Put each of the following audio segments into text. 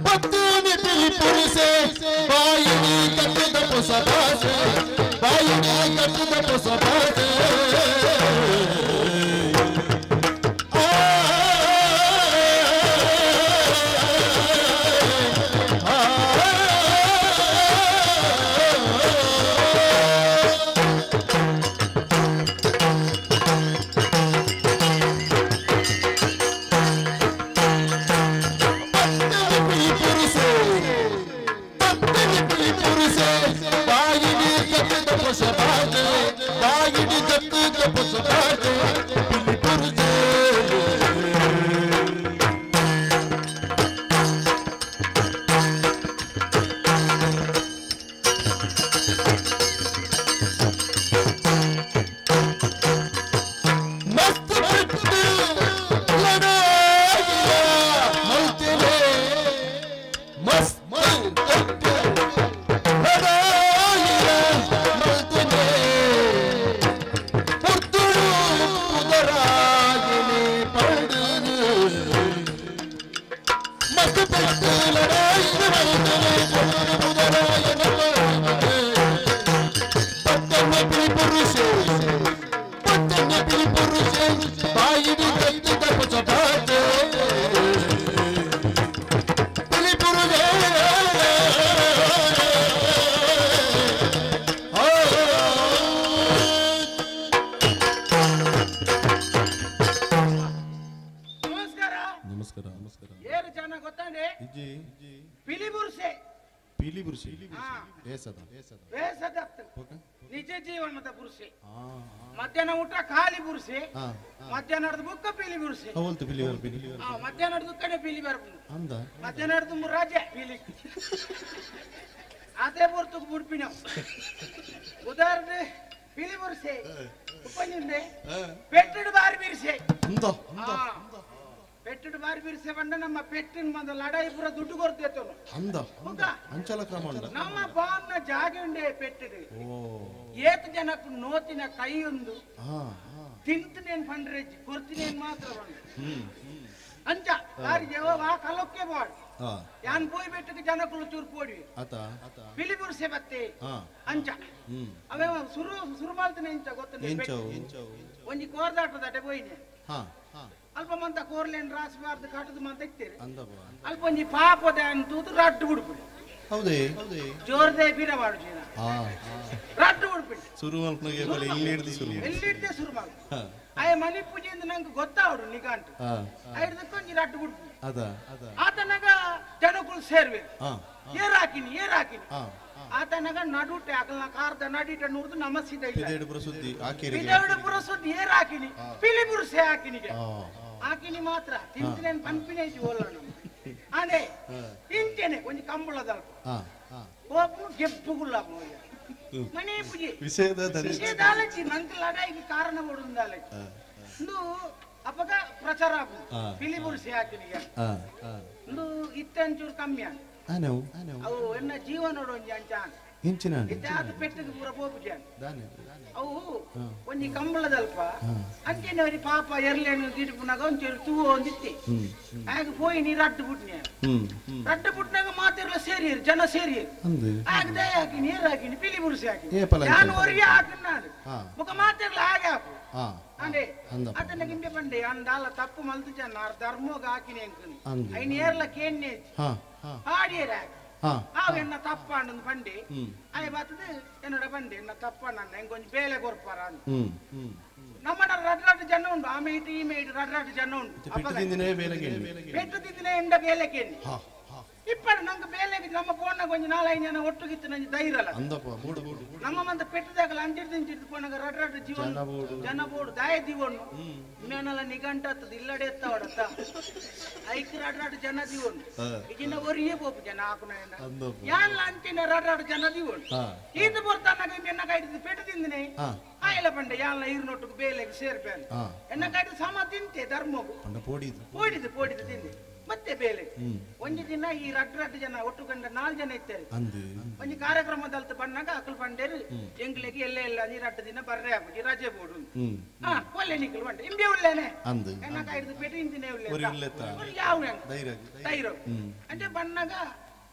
ಪತ್ತನೆ ಪಿಲಿ ಪುರುಷೆ ಬಾಯಿಡಿ ಕಟ್ಟಿದ ಹೊಸ ಭಾಷೆ ಬಾಯಿಡಿ ಕಟ್ಟಿದ ಹೊಸ ಭಾಷೆ ನಿಜ ಜೀವನದ ಪುರುಷೆ ಮಧ್ಯಾಹ್ನ ಊಟ ಖಾಲಿ ಪುರುಷೆ ಮಧ್ಯಾಹ್ನದ ಬುಕ್ಕ ಪೀಲಿ ಪುರುಷೆ ಮಧ್ಯಾಹ್ನದ ಕಡೆ ಪೀಲಿ ಬರ್ಬೋದು ಮಧ್ಯಾಹ್ನ ತುಂಬ ರಾಜೆ ಪೀಲಿ ಅದೇ ಪೊರ್ತುಕು ಬುಡ್ಪಿನ ಉದಾಹರಣೆ ಪೀಲಿ ಪುರುಷೆ ಉಪ್ಪಂಜುಂಡೆ ಪೆಟ್ಟಡು ಬಾರಿ ಬಿರ್ಸೆ ಪೆಟ್ಟಡು ಬಾರಿ ಬಿರ್ಸೆ ಬಂಡ ನಮ್ಮ ಪೆಟ್ಟಿನ ಬಂದ ಲಡಾಯಿ ಪೂರ ದುಡ್ಡು ಕೊಡ್ತೇತನು ನಮ್ಮ ಬಾನ್ನ ಜಾಗ ಉಂಡೆ ಪೆಟ್ಟಡು ಏತ್ ಜನಕ್ಕೆ ನೋತಿನ ಕೈ ಒಂದು ತಿಂತನೇನ್ ಫಂಡ್ರೇಜ್ ಕೊಡ್ತೀನೇನ್ ಮಾತ್ರ ಬಂದ ಅಂಚ ಬಾರಿ ಜವ ಆ ಕಲೊಕ್ಕೆ ಬಾಡ್ ಯಾನ್ ಪೋಯ್ ಬೆಟ್ಟಕ್ಕೆ ಜನಕ್ಕಳು ಚೂರು ಪೋಡಿ ಪಿಲಿ ಬುರ್ಸೆ ಬತ್ತೆ ಅಂಚ ಅವೇ ಸುರು ಸುರು ಮಾಲ್ತನೆ ಇಂಚ ಗೊತ್ತ ಒಂಜಿ ಕೋರ್ದಾಟದಾಟೆ ಪೋಯಿನೆ ಅಲ್ಪ ಮಂತ ಕೋರ್ಲೇನ್ ರಾಸಬಾರ್ದು ಕಾಟದ ಮಂತ ಇತ್ತೇರಿ ಅಲ್ಪ ಒಂಜಿ ಪಾಪದ ತೂತು ರಡ್ಡು ಬಿಡ್ಬಿಡಿ ಹೌದೇ ಜೋರ್ದೇ ಬೀರವಾಡು ಜೀನ ರಡ್ಡು ಬಿಡ್ಬಿಡಿ ಸುರು ಎಲ್ಲಿಡ್ದೆ ಸುರು ಮಾಲ್ ಆಯ ಮನಿ ಪೂಜೆಯಿಂದ ನಂಗೆ ಗೊತ್ತಾವಡು ನಿಗಾಂಟು ಐದಕ್ಕೆ ಒಂಜಿ ರಡ್ಡು ಬಿಡ್ಬಿಡಿ ಆತನಾಗ ಜನಗಳು ಸೇರ್ವೆ ಏರ್ ಹಾಕಿನಿ ಏರ್ ಹಾಕಿನಿ ಆತನಾಗ ನಡುಟೆ ಆಗಲ್ಲ ಕಾರ್ದ ನಡಿಟ ನೂರ್ದು ನಮಸ್ಸಿದ ಇಲ್ಲ ಪಿದೇಡು ಸುದ್ದಿ ಏರ್ ಹಾಕಿನಿ ಪಿಲಿ ಬುರುಸೆ ಹಾಕಿನಿಗೆ ಹಾಕಿನಿ ಮಾತ್ರ ತಿಂತಿನೇನು ಪಂಪಿನೇ ಓಲ್ಲ ನಮ್ಮ ಅದೇ ತಿಂತೇನೆ ಒಂಜಿ ಕಂಬಳದಲ್ಪ ಒಬ್ಬನು ಗೆಪ್ಪುಗುಲ್ಲ ಮನೆ ಪೂಜೆ ವಿಷಯದಾಲಚಿ ನಂಗೆ ಲಡಾಯಿಗೆ ಕಾರಣ ಕೊಡುವುದಾಲಚಿ ಇಂದು ಅಪ್ಪಗ ಪ್ರಚಾರ ಆಗುದು ಪಿಲಿ ಬುರುಸೆ ಹಾಕಿನಿಗೆ ಇಂದು ಇತ್ತಂಚೂರು ಕಮ್ಮಿ ಅವು ಎನ್ನ ಜೀವನೋಡು ಒಂಜಿ ಅಂಚ ಅದು ಪೆಟ್ಟಿಗೆ ಪೂರ ಪೋಪುಜಿ ಅವು ಒಂಜಿ ಕಂಬಳದಲ್ಪ ಅಂಚೆನೆ ಅವ್ರಿ ಪಾಪ ಎರ್ಲೇನು ದಿಡ್ಪುನಾಗ ಒಂಚೂರು ತೂ ಒಂದಿತ್ತಿ ಆಗ ಪೋಯಿ ನೀ ರಡ್ಡು ಬಿಟ್ನಿ ರಡ್ಡು ಬಿಟ್ನಾಗ ಮಾತಿರ್ಲ ಸೇರಿಯರು ಜನ ಸೇರಿಯರು ಆಗ ದಯ ಹಾಕಿ ನೀರು ಹಾಕಿನಿ ಪಿಲಿ ಬುರುಸಿ ಹಾಕಿ ನಾನು ಹೊರಗೆ ಹಾಕಿನ ನಾನು ಮುಖ ಮಾತಿರ್ಲ ಹಾಗೆ ಹಾಕು ಅಂದೆ ಅದನ್ನ ಗಿಂಬೆ ಬಂಡೆ ಅಂದಾಲ ತಪ್ಪು ಮಲ್ತು ಜನ ಧರ್ಮೋಗ ಹಾಕಿನಿ ಅಂಕನಿ ಐನ್ ಏರ್ಲ ಕೇನ್ನೆ ಆಡಿಯರ ಅವು ಎನ್ನ ತಪ್ಪಾಂಡು ಬಂಡಿ ಆಯ್ ಬರ್ತದೆ என்னோட ಬಂಡಿ ಎನ್ನ ತಪ್ಪಾಂಡ ಹೆಂಗ್ ಕೊಂಚ ಬೇಲೆ ಕೊರ್ಪಾರ ನಮ್ಮ ರಡ್ ರಡ್ ಜನ ಉಂಟು ಆ ಮೇಟ್ ಈ ಮೇಟ್ ರಡ್ ರಡ್ ಜನ ಉಂಟು ಪೆಟ್ಟು ತಿಂದಿನ ಎಂಡ ಬೇಲೆ ಕೇಳಿ ಇಪ್ಪಡು ನಂಗೆ ಬೇಲೆಗೆ ನಮ್ಮ ಫೋನ್ ಕೊಂಚ ನಾಲ್ಕೈದು ಜನ ಒಟ್ಟುಗಿತ್ತು ನಂಗೆ ಧೈರ್ಯ ಅಲ್ಲ ನಮ್ಮ ಮಂತ ಪೆಟ್ಟದಾಗಲ ಅಂಚಿಡ್ದು ಇಂಚಿಡ್ದು ಪೋನಾಗ ರಡ್ ರಡ್ ಜೀವನ ಜನ ಬೋಡು ದಾಯ ದಿವಣ್ಣು ಇನ್ನೇನಲ್ಲ ನಿಘಂಟ ಆಗ್ತದೆ ಇಲ್ಲಡೆ ಎತ್ತವಡತ್ತ ಐಕ್ ರಡ್ ರಡ್ ಜನ ದಿವಣ್ಣು ಈಗಿನ ಒರಿಯೇ ಬೋಪು ಜನ ಹಾಕುನ ಯಾನ್ಲ ಅಂಚಿನ ರಡ್ ರಡ್ ಜನ ದಿವಣ್ಣು ಈತ ಬರ್ತಾನಾಗ ಎನ್ನ ಕೈದು ಪೆಟ್ಟು ತಿಂದಿನಿ ಆಯ್ಲ ಪಂಡೆ ಯಾನ್ಲ ಈರ್ನೊಟ್ಟುకు ಬೇಲೆಗೆ ಸೇರ್ಪೇನು ಎನ್ನ ಕೈದು ಸಮ ತಿಂತೆ ಧರ್ಮಗು ಪೋಡಿದು ಪೋಡಿದು ತಿಂದೆ. ಮತ್ತೆ ಬೇಲೆ ಒಂಜಿ ದಿನ ಈ ರಡ್ಡು ರಡ್ಡು ಜನ ಒಟ್ಟು ಗಂಡ 4 ಜನ ಇತ್ತಾರೆ ಒಂಜಿ ಕಾರ್ಯಕ್ರಮದಲ್ತ ಬಣ್ಣಾಗ ಅಕಲ್ ಬಂಡೇರು ಎಂಗ್ಲಿಗೆ ಎಲ್ಲ ಎಲ್ಲ ನೀ ರಡ್ಡು ದಿನ ಬರ್ರೆ ಆಪುಜಿ ರಜೆ ಬೋಡು ಒಳ್ಳೆ ನಿಕ್ಕಲ್ ಬಂಡೆ ಇಂಬೆ ಉಳ್ಳೇನೆ ಎನ್ನಕ ಹಿಡಿದು ಪೇಟೆ ಇಂದಿನೇ ಉಳ್ಳೆ ಯಾವ ಧೈರ್ಯ ಅಂದ್ರೆ ಬಣ್ಣಾಗ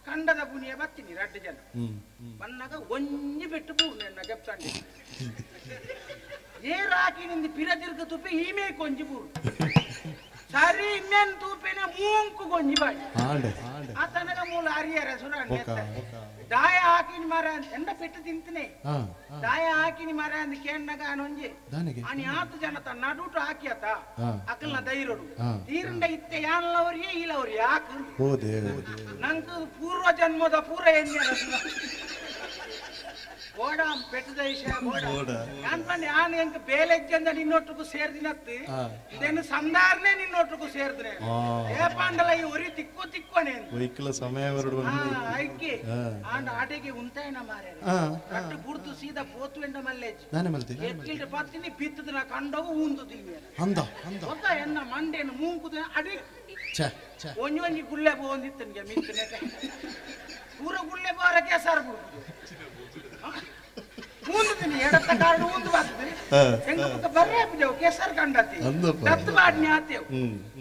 ಕಂಡದ ಪುನಿಯ ಬತ್ತೀನಿ ರಡ್ಡು ಜನ ಬಣ್ಣಾಗ ಒಂಜಿ ಬೆಟ್ಟು ಪೂರ್ಣ ಎನ್ನ ಕೆಪ್ಸಂಡೆ ಏರ್ ಹಾಕಿ ನಿಂದು ಪಿರದಿರ್ಗ ತುಪ್ಪಿ ಈಮೆ ಕೊಂಜಿ ಪೂರ್ಣ ಸರಿ ಇನ್ನೇನು ತೂಪೇನೆ ಮೂಂಕು ಗೊಂಜಿ ಬಾಡಿ ಆತನಗ ಮೂಲ ಹರಿಯರ ಸುರ ದಾಯ ಹಾಕಿನಿ ಮರ ಎಂಡ ಪೆಟ್ಟು ತಿಂತನೆ ದಾಯ ಹಾಕಿನಿ ಮರ ಅಂದ್ ಕೇಣ್ಣಗ ಅನೊಂಜಿ ಅನಿ ಆತು ಜನ ತನ್ನ ನಡುಟು ಹಾಕಿಯತ ಅಕಲ್ನ ಧೈರ್ಯಡು ತೀರಂಡ ಇತ್ತೆ ಯಾನ್ಲವರಿಯೇ ಇಲ್ಲವ್ರಿ ಯಾಕೆ ನಂಗೆ ಪೂರ್ವ ಜನ್ಮದ ಪೂರ ಎಂಜನ ಬೋಡ ಪೆಟ್ಟದ ವಿಷಯ ಬೋಡ ಯಾನ್ ಯಾನ್ ಎಂಕ್ ಬೇಲೆಜ್ಜಂದ ನಿನ್ನೊಟ್ಟುಕು ಸೇರ್ದಿನತ್ತು ಇದೇನು ಸಂದಾರನೆ ನಿನ್ನೊಟ್ಟುಕು ಸೇರ್ದ್ರೆ ಏಪಾಂಡಲ ಈ ಒರಿ ತಿಕ್ಕೋ ತಿಕ್ಕೋನೆ ಸಮಯ ಐಕಿ ಆಂಡ ಆಟೆಗೆ ಉಂತಾಯನ ಮಾರ್ಯಾರ ಕಟ್ಟು ಬುಡ್ದು ಸೀದಾ ಪೋತು ಎಂಡ ಮಲ್ಲೇಜ್ ಎಕ್ಕಿಲ್ಟ ಪತ್ತಿನಿ ಬಿತ್ತದ ನಾ ಕಂಡೋಗು ಉಂದು ತಿನ್ನಿ ಒಕ್ಕ ಎನ್ನ ಮಂಡೇನು ಮೂಂಕುದ ಅಡಿ ಒಂಜಿ ಒಂಜಿ ಗುಳ್ಳೆ ಬೋಂದಿತ್ತನ್ಗೆ ಮಿತ್ತನೆ ಪೂರ ಗುಳ್ಳೆ ಬೋರ ಕೇಸಾರು ಬಿಡ್ಬೋದು ಊಂದುದಿನಿ ಎಡತ್ತ ಕಾರಣ ಊಂದು ಬಾತದೆ ಹೆಂಗ ಬರ್ರೆ ಹಾಪಿದೆವು ಕೇಸರ್ ಕಂಡತಿ ದತ್ತು ಬಾಡ್ನಿ ಆತೇವು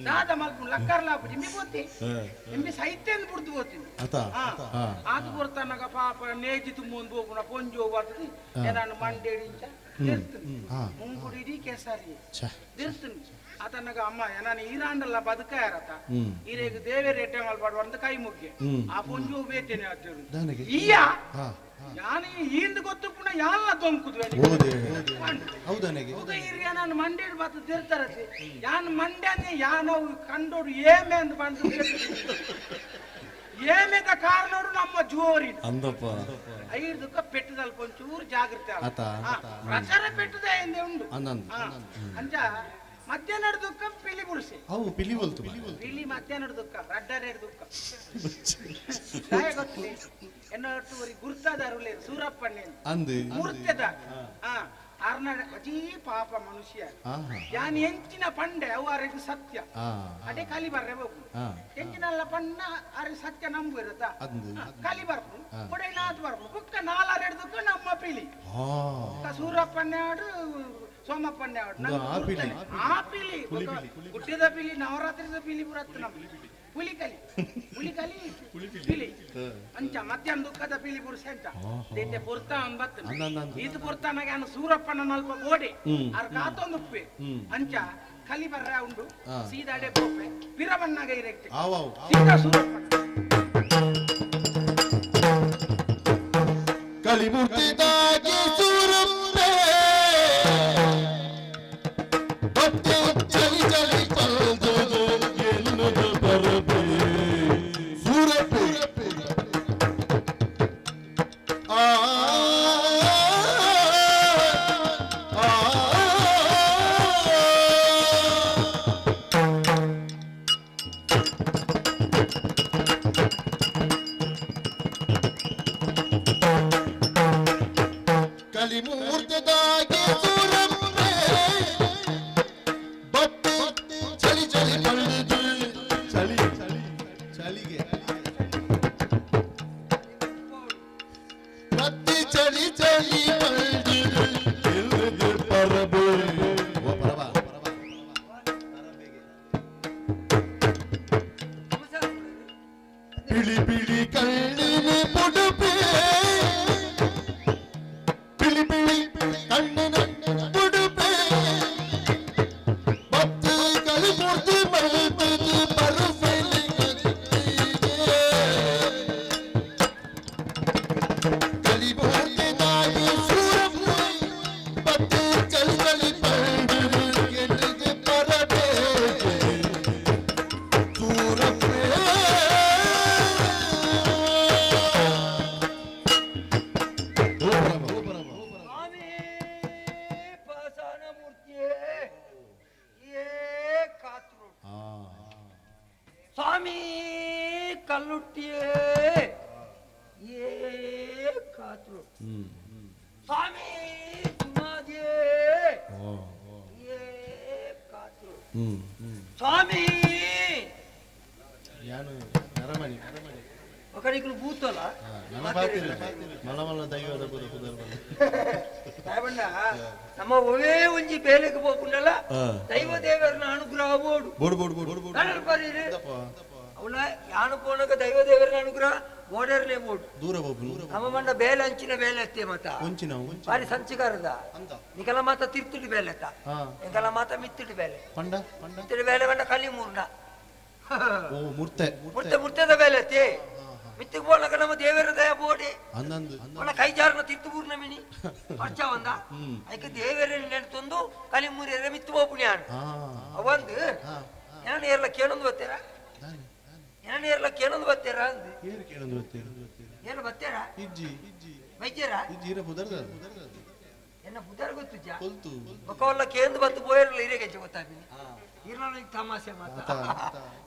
ದಾದ ಮಲ್ಪು ಲಕ್ಕರ್ಲ ಹಾಪುಜಿ ನಿಂಬಿ ಬೋತಿ ನಿಂಬಿ ಸೈತ್ಯಂದು ಬುಡ್ದು ಬೋತೀನಿ ಆತು ಕೊಡ್ತಾನಾಗ ಪಾಪ ನೇಜಿ ತುಂಬೊಂದು ಹೋಗುಣ ಪೊಂಜು ಬರ್ತದೆ ಏನಾನು ಮಂಡೇಡಿ ದಿರ್ತುನಿ ಮುಂಗುಡಿ ಕೇಸರಿ ದಿರ್ತುನಿ ಆತನಾಗ ಅಮ್ಮ ನಾನು ಈರಾಂಡಲ್ಲ ಬದುಕ ಯಾರತ ಈರೇಗ ದೇವೇರ ಎಟ್ಟೆ ಮಲ್ಪಾಡು ಅಂತ ಕೈ ಮುಗ್ಗೆ ಆ ಪೊಂಜು ಬೇತೇನೆ ಅಜ್ಜರು ಈಯ ಯಾನು ಈಂದ ಗೊತ್ತು ಪುನಃ ಯಾಲ್ಲ ದೊಂಕುದು ಹಿರಿಯ ನಾನು ಮಂಡೇಡು ಬಾತು ತಿರ್ತಾರತಿ ಯಾನ್ ಮಂಡ್ಯನೆ ಯಾನವು ಕಂಡೋಡು ಏಮೆ ಅಂತ ಬಂದು ಏಮೆದ ಕಾರಣೋಡು ನಮ್ಮ ಜೋರಿ ಅಂದಪ್ಪ ಐದುಕ್ಕ ಪೆಟ್ಟದಲ್ಪ ಒಂಚೂರು ಜಾಗೃತಿ ಪ್ರಚಾರ ಪೆಟ್ಟದ ಎಂದೇ ಉಂಡು ಅಂಚ ಮಧ್ಯಾಹ್ನ ದುಃಖ ಪಿಲಿ ಬುಡಿಸಿ ಅವು ಪಿಲಿ ಬಲ್ತು ಪಿಲಿ ಮಧ್ಯಾಹ್ನ ದುಃಖ ರಡ್ಡರೆ ದುಃಖ ಗೊತ್ತಿಲ್ಲ ಎನ್ನೊಟ್ಟು ಗುರ್ತಾದಾರುಲೇ ಸೂರಪ್ಪಣ್ಣೆ ಅಂದು ಮೂರ್ತೆದ ಅರ್ನಾಡ ಅಜೀ ಪಾಪ ಮನುಷ್ಯ ಯಾನ್ ಎಂಚಿನ ಪಂಡೆ ಅವು ಅರೆಗೆ ಸತ್ಯ ಅದೇ ಕಲಿ ಬರ್ರೆ ಬೋಕು ಎಂಚಿನಲ್ಲ ಪಣ್ಣ ಅರೆ ಸತ್ಯ ನಂಬು ಇರುತ್ತಾ ಕಲಿ ಬರ್ಪು ಕೊಡೆ ನಾತ್ ಬರ್ಪು ಬುಕ್ಕ ನಾಲಾರೆಡ್ದಕ್ಕ ನಮ್ಮ ಪಿಲಿ ಸೂರಪ್ಪಣ್ಣೆ ಆಡು ಸೋಮಪ್ಪಣ್ಣೆ ಆಡು ಆ ಪಿಲಿ ಗುಡ್ಡದ ಪಿಲಿ ನವರಾತ್ರಿದ ಪಿಲಿ ಬರತ್ತ ನಮ್ಮ ಪುಲಿಕಲಿ ಪುಲಿಕಲಿ ಪಿಲಿ ಅಂಚ ಮಧ್ಯಾಹ್ನ ದುಃಖದ ಪಿಲಿ ಪುರುಷ ಅಂಚ ದೇತೆ ಪುರ್ತ ಅಂಬತ್ತು ಈತ ಪುರ್ತಾನಾಗ ಅನ್ನ ಸೂರಪ್ಪನ ನಲ್ಪ ಗೋಡೆ ಅರ್ ಕಾತೊಂದು ಉಪ್ಪೆ ಅಂಚ ಕಲಿ ಬರ್ರ ಉಂಡು ಸೀದಾಡೆ ಗೋಪೆ ಪಿರವಣ್ಣಾಗ ಇರಕ್ಕೆ ಸೀದಾ ಸೂರಪ್ಪನ ಕಲಿಮೂರ್ತಿದಾಗಿ ಸೂರಪ್ಪೆ ಬಟ್ಟೆ ಚಲಿ ಚಲಿ ಕಲ್ದು ಎನ್ನದ ಬರಬೆ ಸೂರಪ್ಪೆ ಆ ಕಲಿಮೂರ್ತಿದಾಗಿ ಸೂರಪ್ಪೆ ಬಟ್ಟೆ ಚಲಿ ಚಲಿ ಪಡೆದು ಚಲಿ ಚಲಿಗೆ ಬತ್ತಿ ಚಲಿ ಚಲಿ ಪಡೆದು ಎಲ್ಲದು ಪರಬೆ ಓ ಪರಬ ಬಿಳಿ ಬಿಳಿ ಕಣ್ಣಿನ ಪುಡುಪೆ ಬಿಳಿ ಬಿಳಿ ಕಣ್ಣಿನ ಪುಡುಪೆ ಬತ್ತಿ ಕಲಿಮೂರ್ತಿ ಮಲ್ಪದು ಬರುಫೆಲಿ ಕಲಿಮೂರ್ತಿ ತಾಯಿ ಸೂರಪ್ಪೆ ಬತ್ತಿ ಚಲಿ ಚಲಿ ಪಡೆದು ಎಲ್ಲಿಗೆ ಬರಬೇಕು ಸೂರಪ್ಪೆ ಸ್ವಾಮಿ ಕಲ್ಲುಟ್ಟಿಯೇ ಏ ಕಾತ್ರು ಸ್ವಾಮಿ ಸುಮಾದಿಯೇ ಏ ಕಾತ್ರು ಸ್ವಾಮಿ ಯಾನು ನರಮಣಿ ಒಕನಿಕಲು ಭೂತಲ ಮಲ ಮಲ ದೈವದ ಪುರ ಪುದರ್ ಸಾಯಬಣ್ಣ ನಮ್ಮ ಒವೇ ಒಂಜಿ ಬೇಲೆಗೆ ಹೋಗುಂಡಲ್ಲ ದೈವ ದೇವರನ ಅನುಗ್ರಹ ಬೋಡು ಬೋಡು ಬೋಡು ಬೋಡು ಬೋಡು ಅವಳ ಯಾನು ಪೋನಕ ದೈವ ದೇವರನ ಅನುಗ್ರಹ ಬೋಡರ್ನೇ ಬೋಡು ದೂರ ಹೋಗು ನಮ್ಮ ಮಂಡ ಬೇಲೆ ಅಂಚಿನ ಬೇಲೆ ಅತ್ತೆ ಮತ ಒಂಚಿನ ಬಾರಿ ಸಂಚಿಕಾರದ ನಿಕಲ ಮಾತ ತಿರ್ತುಡಿ ಬೇಲೆ ಅತ್ತ ನಿಕಲ ಮಾತ ಮಿತ್ತುಡಿ ಬೇಲೆ ಪಂಡ ಮಿತ್ತುಡಿ ಬೇಲೆ ಬಂಡ ಕಲಿ ಮೂರ್ನ ಓ ಮುರ್ತೆ ಮುರ್ತೆ ಮುರ್ತೆದ ಬೇಲೆ ಅತ್ತೆ ಮಿತ್ತಿಗೆ ಪೋನಕ ನಮ್ಮ ದೇವರ ದಯ ಬೋಡಿ ಅವನ ಕೈ ಜಾರನ ತಿರ್ತು ಬೂರ್ನ ಮಿನಿ ಪರ್ಚ ಒಂದ ಐಕ ದೇವರ ನೆನೆತೊಂದು ಕಲಿ ಮೂರ್ಯರ ಮಿತ್ತು ಹೋಪುಣ್ಯಾನು ಅವಂದು ನಾನು ಎಲ್ಲ ಕೇಳೊಂದು ಬತ್ತೀರಾ ಏನ ಎಲ್ಲ ಕೇಳೊಂದು ಬತ್ತೀರಾ ಅಂದು ಏನು ಬತ್ತೀರಾ ವೈದ್ಯರ ಎನ್ನ ಪುದರ್ ಗೊತ್ತುಜ್ಜ ಒಕ್ಕವಲ್ಲ ಕೇಂದ್ರ ಬತ್ತು ಪೋಯರ್ಲ ಹಿರೇಗೆ ಗೊತ್ತಾಪಿನಿ ಇರ್ನ ತಮಾಷೆ ಮಾತ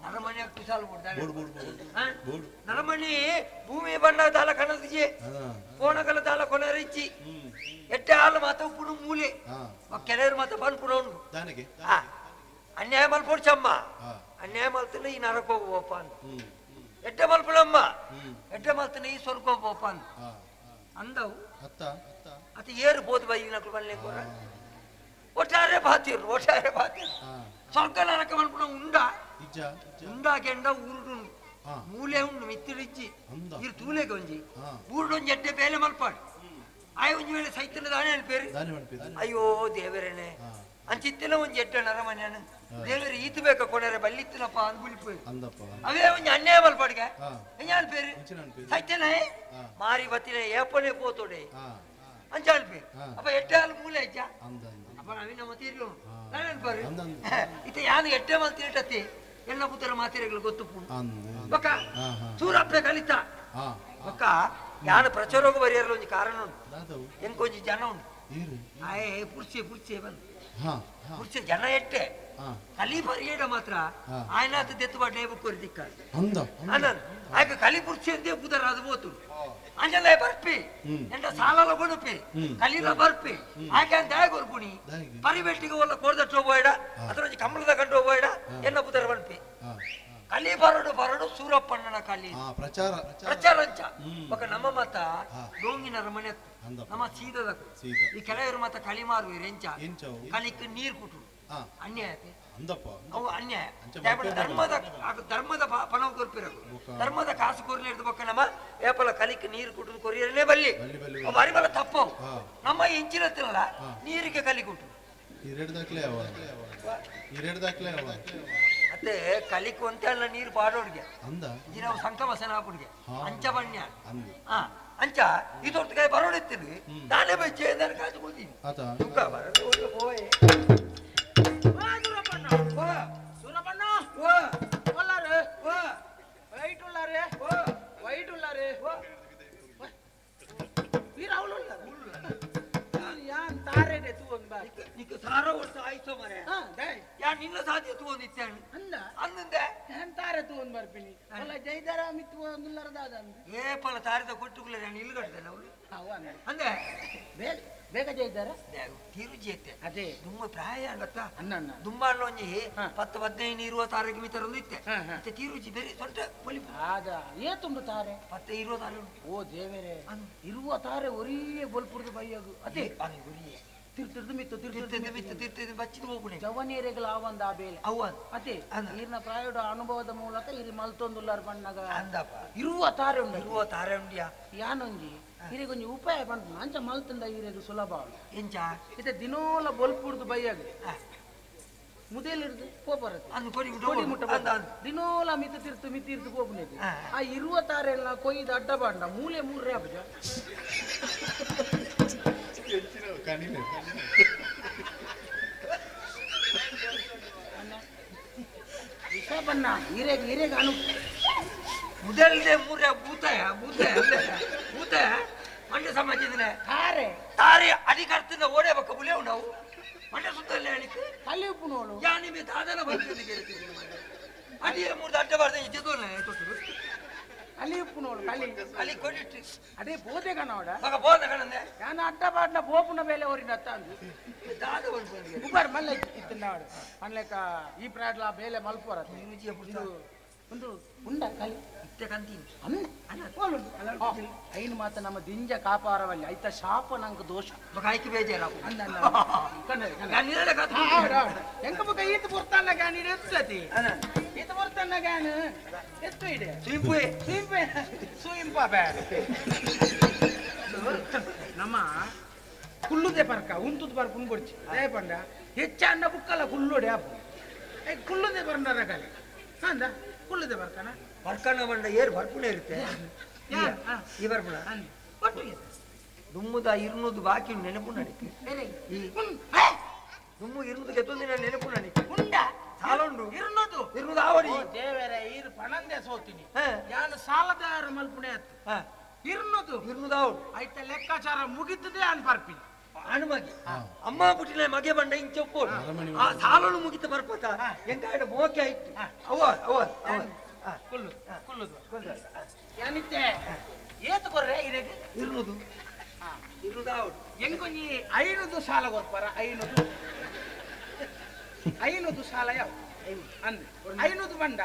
ನರಮಣಿ ಕುಶಾಲ ಬಿಡ್ತಾನೆ ನರಮಣಿ ಭೂಮಿ ಬಣ್ಣ ದಾಲ ಕಣದಿಜೆ ಕೋಣಕಲ ದಾಲ ಕೊನರಿಚ್ಚಿ ಎಟ್ಟೆ ಹಾಲು ಮಾತ ಉಪ್ಪುಡು ಮೂಲೆ ಕೆಲವರು ಮಾತ ಪನ್ಪುಣೋನು ಅನ್ಯಾಯ ಮಲ್ಪೊಡ್ಚಮ್ಮ ಅನ್ಯಾಯ ಮಲ್ತನ ಈ ನರಕೋಗು ಹೋಪ ಅಂತ ಎಟ್ಟೆ ಮಲ್ಪುಣಮ್ಮ ಎಟ್ಟೆ ಮಲ್ತನ ಈ ಸ್ವರ್ಗೋಗು ಹೋಪ ಅಂತ ಅಂದವು ಅತ್ತ ಏರು ಬೋದು ಬೈ ನಕಲು ಬಲ್ಲೆ ಕೋರ ಒಟ್ಟಾರೆ ಬಾತಿರು ಒಟ್ಟಾರೆ ಬಾತಿರು ಸ್ವರ್ಗ ನರಕ ಮಲ್ಪುಣ ಉಂಡ ಉಂಡ ಕೆಂಡ ಊರುಡು ಮೂಲೆ ಉಂಡು ಮಿತ್ತಿಡಿಚ್ಚಿ ಇರು ತೂಲೆಗೆ ಒಂಜಿ ಊರುಡೊಂಜಿ ಎಟ್ಟೆ ಬೇಲೆ ಮಲ್ಪಾಡು ಆಯ್ ಒಂಜಿ ವೇಳೆ ಸೈತನ ದಾನೆ ಅನ್ಪೇರು ಅಯ್ಯೋ ದೇವರೇನೆ ಅಂಚಿತ್ತಿನ ಒಂಜಿ ಎಡ್ಡ ನರಮನ್ಯಾನು ದೇವರು ಈತು ಬೇಕ ಕೊಡರೆ ಬಲ್ಲಿತ್ತಿನಪ್ಪ ಅಂದ್ ಬುಲಿಪು ಅವೇ ಒಂಜಿ ಅನ್ಯಾಯ ಮಲ್ಪಾಡಿಗೆ ಎಂಜಾನ್ ಪೇರು ಸೈತನೇ ಮಾರಿ ಬತ್ತಿನ ಏಪನೆ ಪೋತೋಡೆ ಅಂಚಾಲ್ ಪೇರು ಅಪ್ಪ ಎಟ್ಟೆ ಹಾಲು ಮೂಲೆ ಅಜ್ಜ ಅಪ್ಪ ನವೀನ ಮತೀರ್ಲು ನಾನೇನ್ ಪೇರು ಇತ್ತ ಯಾನು ಎಟ್ಟೆ ಮಲ್ತಿರಟತ್ತಿ ಎಲ್ಲ ಪುತ್ರ ಮಾತಿರಗಳು ಗೊತ್ತು ಬಕ್ಕ ಸೂರಪ್ಪೆ ಕಲಿತ ಬಕ್ಕ ಯಾನು ಪ್ರಚಾರೋಗ ಬರಿಯರ್ಲ ಒಂಜಿ ಕಾರಣ ಉಂಟು ಎಂಕೊಂಜಿ ಜನ ಉಂಟು ಆಯೇ ಪುರ್ಸೆ ಪುರ್ಸೆ ಬಂದು ಪುರ್ಸೆ ಜನ ಎಟ್ಟೆ ಕಲಿ ಬರಿಯಡ ಮಾತ್ರ ಆಯ್ನಾತ ದೆತ್ತು ಬಡ್ಡೆ ಬುಕ್ಕೋರಿ ದಿಕ್ಕ ಅನಂದ್ ಆಯ್ಕ ಕಲಿ ಪುರ್ಸೆ ಅಂದೇ ಪುದರ್ ಅದು ಬೋತು ಅಂಜಲ ಬರ್ಪಿ ಎಂಟ ಸಾಲಲ ಕೊಡುಪಿ ಕಲಿಲ ಬರ್ಪಿ ಆಕೆ ಅಂತ ಕೊರ್ಪುಣಿ ಪರಿಬೆಟ್ಟಿಗೆ ಒಲ್ಲ ಕೋರ್ದಟ್ಟು ಹೋಯ್ಡ ಅದರ ಕಮಲದ ಕಂಡು ಹೋಯ್ಡ ಎನ್ನ ಪುದರ್ ಬನ್ಪಿ ಕಲಿ ಬರಡು ಬರಡು ಸೂರಪ್ಪಣ್ಣನ ಕಲಿ ಪ್ರಚಾರ ಪ್ರಚಾರಂಚ ಬಕ ನಮ್ಮ ಮತ ಡೋಂಗಿನ ರಮಣೆ ನಮ್ಮ ಸೀದದ ಈ ಕೆಲವರು ಮತ ಕಲಿ ಮಾರುವೆ ಎಂಚ ಕಲಿಕ್ ನೀರ್ ಕುಟು ಅನ್ಯಾಯ ಅವು ಅನ್ಯಾಯ ಧರ್ಮದ ಧರ್ಮದ ಪಣವು ಕೊರ್ಪಿರಕು ಧರ್ಮದ ಕಾಸು ಕೊರ್ಲಿ ಹಿಡಿದು ಬಕ್ಕ ನಮ್ಮ ಏಪಲ ಕಲಿಕ್ ನೀರು ಕುಟು ಕೊರಿಯರನೇ ಬಲ್ಲಿ ಅವು ಅರಿಬಲ ತಪ್ಪವು ನಮ್ಮ ಇಂಚಿನತ್ತಿರಲ್ಲ ನೀರಿಗೆ ಕಲಿ ಕುಟು ಮತ್ತೆ ಕಲಿಕ್ ಒಂತೆ ಅಲ್ಲ ನೀರು ಪಾಡೋಡ್ಗೆ ನಾವು ಸಂಕಮಸನ ಹಾಕುಡ್ಗೆ ಅಂಚ ಬಣ್ಣ ಅಂಚ ಇದೊಟ್ಟು ಬರೋಡಿತ್ತೀನಿ ನಾನೇ ಬಚ್ಚೆ ನಾನು ಕಾಸು ಕೊಡ್ತೀನಿ ದುಃಖ ಬರೋದು ಹೋಯ್ ಸೂರಪ್ಪಣ್ಣ ಒಲ್ಲಾರು ವೈಟ್ ಉಳ್ಳಾರೆ ವೈಟ್ ಉಳ್ಳಾರೆ ವೀರ ಅವಳು ಯಾನ್ ತಾರೇನೆ ತೂ ಒಂದು ಬಾ ನಿಕ್ಕ ಸಾರ ವರ್ಷ ಆಯ್ತು ಮರೆ ಯಾನ್ ನಿನ್ನ ಸಾಧ್ಯ ತೂ ಒಂದು ಇತ್ತಾನು ಅಂದ ಅಂದಂದೆ ಯಾನ್ ತಾರೆ ತೂ ಒಂದು ಬರ್ಪಿನಿ ಅಲ್ಲ ಜೈದಾರ ಮಿತ್ತು ಒಂದು ಏ ಪಲ ತಾರಿದ ಕೊಟ್ಟುಕುಲ್ಲ ನಾನು ಇಲ್ಗಡ್ದೆ ಅವಳು ಅಂದೆ ಬೇಗ ಬೇಗ ಜೈದಾರ ತಿರುಜಿ ಐತೆ ಅದೇ ದುಮ್ಮ ಪ್ರಾಯ ಆಗತ್ತ ಅನ್ನ ದುಮ್ಮ ಒಂಜಿ 10 15 ಇರುವ ತಾರಕ್ಕೆ ಮಿತರೊಂದು ಇತ್ತೆ ಮತ್ತೆ ತಿರುಜಿ ಬೇರೆ ಸೊಂಟ ಪೊಲಿಪು ಆದ ಏ ತುಂಬ ತಾರೆ 10 20 ತಾರೆ ಓ ದೇವರೇ ಇರುವ ತಾರೆ ಒರಿಯೇ ಬೊಲ್ಪುರ್ದು ಬೈಯಗು ಅದೇ ಒರಿಯೇ ತಿರ್ತಿರ್ದು ಮಿತ್ತು ತಿರ್ತಿರ್ದು ಮಿತ್ತು ತಿರ್ತಿರ್ದು ಬಚ್ಚಿದು ಹೋಗುಣೆ ಜವನೀರೆಗಳ ಆವಂದ ಆ ಬೇಲೆ ಅವ ಅದೇ ಈರ್ನ ಪ್ರಾಯದ ಅನುಭವದ ಮೂಲಕ ಇಲ್ಲಿ ಮಲ್ತೊಂದುಲ್ಲಾರ್ ಬಣ್ಣಗ ಅಂದಪ್ಪ ಇರುವ ತಾರೆ ಉಂಡು ಇರುವ ತಾರೆ ಉಂಡಿಯಾ ಯಾನೊಂಜಿ ಹಿರಿಗೊಂಜಿ ಉಪಾಯ ಬಂತು ಅಂಚ ಮಲ್ತಂದ ಹಿರಿಯದು ಸುಲಭ ಎಂಚ ಇತ್ತೆ ದಿನೋಲ ಬೊಲ್ಪುರ್ದು ಬೈಯಾಗ ಮುದೇಲಿರ್ದು ಪೋಪರತ್ತೆ ಕೊಡಿ ಮುಟ್ಟ ದಿನೋಲ ಮಿತ್ತು ತಿರ್ತು ಮಿತ್ತಿರ್ತು ಪೋಪುನೇತಿ ಆ ಇರುವ ತಾರೆಲ್ಲ ಕೊಯ್ದು ಅಡ್ಡ ಬಾಂಡ ಮೂಲೆ ಮೂರೇ ಅಬ್ಜ ಬಣ್ಣ ಹಿರೇಗ್ ಹಿರೇಗ್ ಅನು ಮುದಲ್ದೆ ಮೂರ ಭೂತ ಭೂತ ಭೂತ ಮಂಡ್ಯ ಸಮಾಜದ ತಾರೆ ತಾರೆ ಅಧಿಕಾರದಿಂದ ಓಡೇ ಬಕ್ಕ ಬುಲೇವು ನಾವು ಮಂಡ್ಯ ಸುತ್ತಲೇ ಹೇಳಿಕ್ಕೆ ಕಲಿ ಉಪ್ಪು ಯಾ ನಿಮಗೆ ದಾದನ ಬಂದಿದೆ ಅಡಿಯ ಮೂರ್ದು ಅಡ್ಡ ಬಾರ್ದ ಇದ್ದೋನೆ ತೊಟ್ಟು ಕಲಿ ಉಪ್ಪು ನೋಡು ಕಲಿ ಕಲಿ ಕೊಡಿಟ್ಟು ಅದೇ ಬೋಧೆ ಕಣೋಡ ಮಗ ಬೋಧೆ ಕಣಂದೆ ನಾನು ಅಡ್ಡ ಬಾಡ್ನ ಬೋಪುನ ಮೇಲೆ ಓರಿನ ಅತ್ತ ದಾದ ಬಂದು ಉಬಾರ್ ಮಲ್ಲ ಇತ್ತು ನಾಡು ಅನ್ಲೆಕ್ಕ ಈ ಪ್ರಾಡ್ಲ ಬೇಲೆ ಮಲ್ಪೋರ ಒಂದು ಉಂಡ ಕಲಿ ಇತ್ತೆ ಕಂತೀನಿ ಅನ್ನ ಐನು ಮಾತ ನಮ್ಮ ದಿಂಜ ಕಾಪಾರವಲ್ಲಿ ಐತ ಶಾಪ ನಂಗೆ ದೋಷ ಆಯ್ಕೆ ಬೇಜಾರ ಅಂದ ಎಂಕ ಬೊಕ ಈತ ಪೊರ್ತಾನ ಗ್ಯಾನ್ ಇಡೆ ಎತ್ತತಿ ಈತ ಪೊರ್ತಾನ ಗ್ಯಾನ್ ಎತ್ತು ಇಡೆ ಸುಯಿಂಪು ಸುಯಿಂಪೆ ಸುಯಿಂಪ ಬೇಡ ನಮ್ಮ ಕುಲ್ಲುದೆ ಪರ್ಕ ಉಂತುದು ಪರ್ಕ ಉಂಬೊಡ್ಚಿ ದಯ ಪಂಡ ಹೆಚ್ಚ ಅನ್ನ ಬುಕ್ಕಲ ಕುಲ್ಲೋಡೆ ಆಪು ಕುಲ್ಲುದೆ ಬರ್ನಾರ ಕಲೆ ಅಂದ ಕುಲ್ಲುದೆ ಬರ್ಕನ ಬರ್ಕನ ಬಂಡ ಏರ್ ಬರ್ಪುಣ ಇರುತ್ತೆ ಈ ಬರ್ಪುಣ ಒಟ್ಟಿಗೆ ದುಮ್ಮುದ ಇರ್ನೂದು ಬಾಕಿ ನೆನಪು ನಡಿಕೆ ದುಮ್ಮು ಇರ್ನೂದು ಕೆತ್ತೊಂದಿನ ನೆನಪು ನಡಿಕೆ ಉಂಡ ಸಾಲುಂಡು ಇರ್ನೂದು ಇರ್ನೂದು ಆವಡಿ ದೇವರೇ ಇರು ಪಣಂದೆ ಸೋತೀನಿ ನಾನು ಸಾಲದಾರ ಮಲ್ಪುಣೆ ಆತು ಇರ್ನೂದು ಇರ್ನೂದು ಆವಡು ಆಯ್ತ ಲೆಕ್ಕಾಚಾರ ಮುಗಿತದೆ ಅನ್ ಪರ್ಪಿನಿ ಅನು ಮಗೆ ಅಮ್ಮ ಪುಟ್ಟಿನ ಮಗೆ ಬಂಡ ಇಂಚ ಆ ಸಾಲನು ಮುಗಿತ ಬರ್ಪತ ಎಂಕಾಡ ಮೋಕೆ ಆಯ್ತು ಅವ ಅವ ಅವ ಕುಲ್ಲು ಕುಲ್ಲುದು ಯಾನಿತ್ತೆ ಏತು ಕೊರ್ರೆ ಇರೆಗೆ ಇರ್ನೂದು ಇರ್ನೂದು ಆವಡು ಎಂಕೊಂಜಿ 500 ಸಾಲ ಕೊರ್ಪಾರ 500 500 ಸಾಲ ಯಾವ ಅಂದ್ 500 ಬಂಡ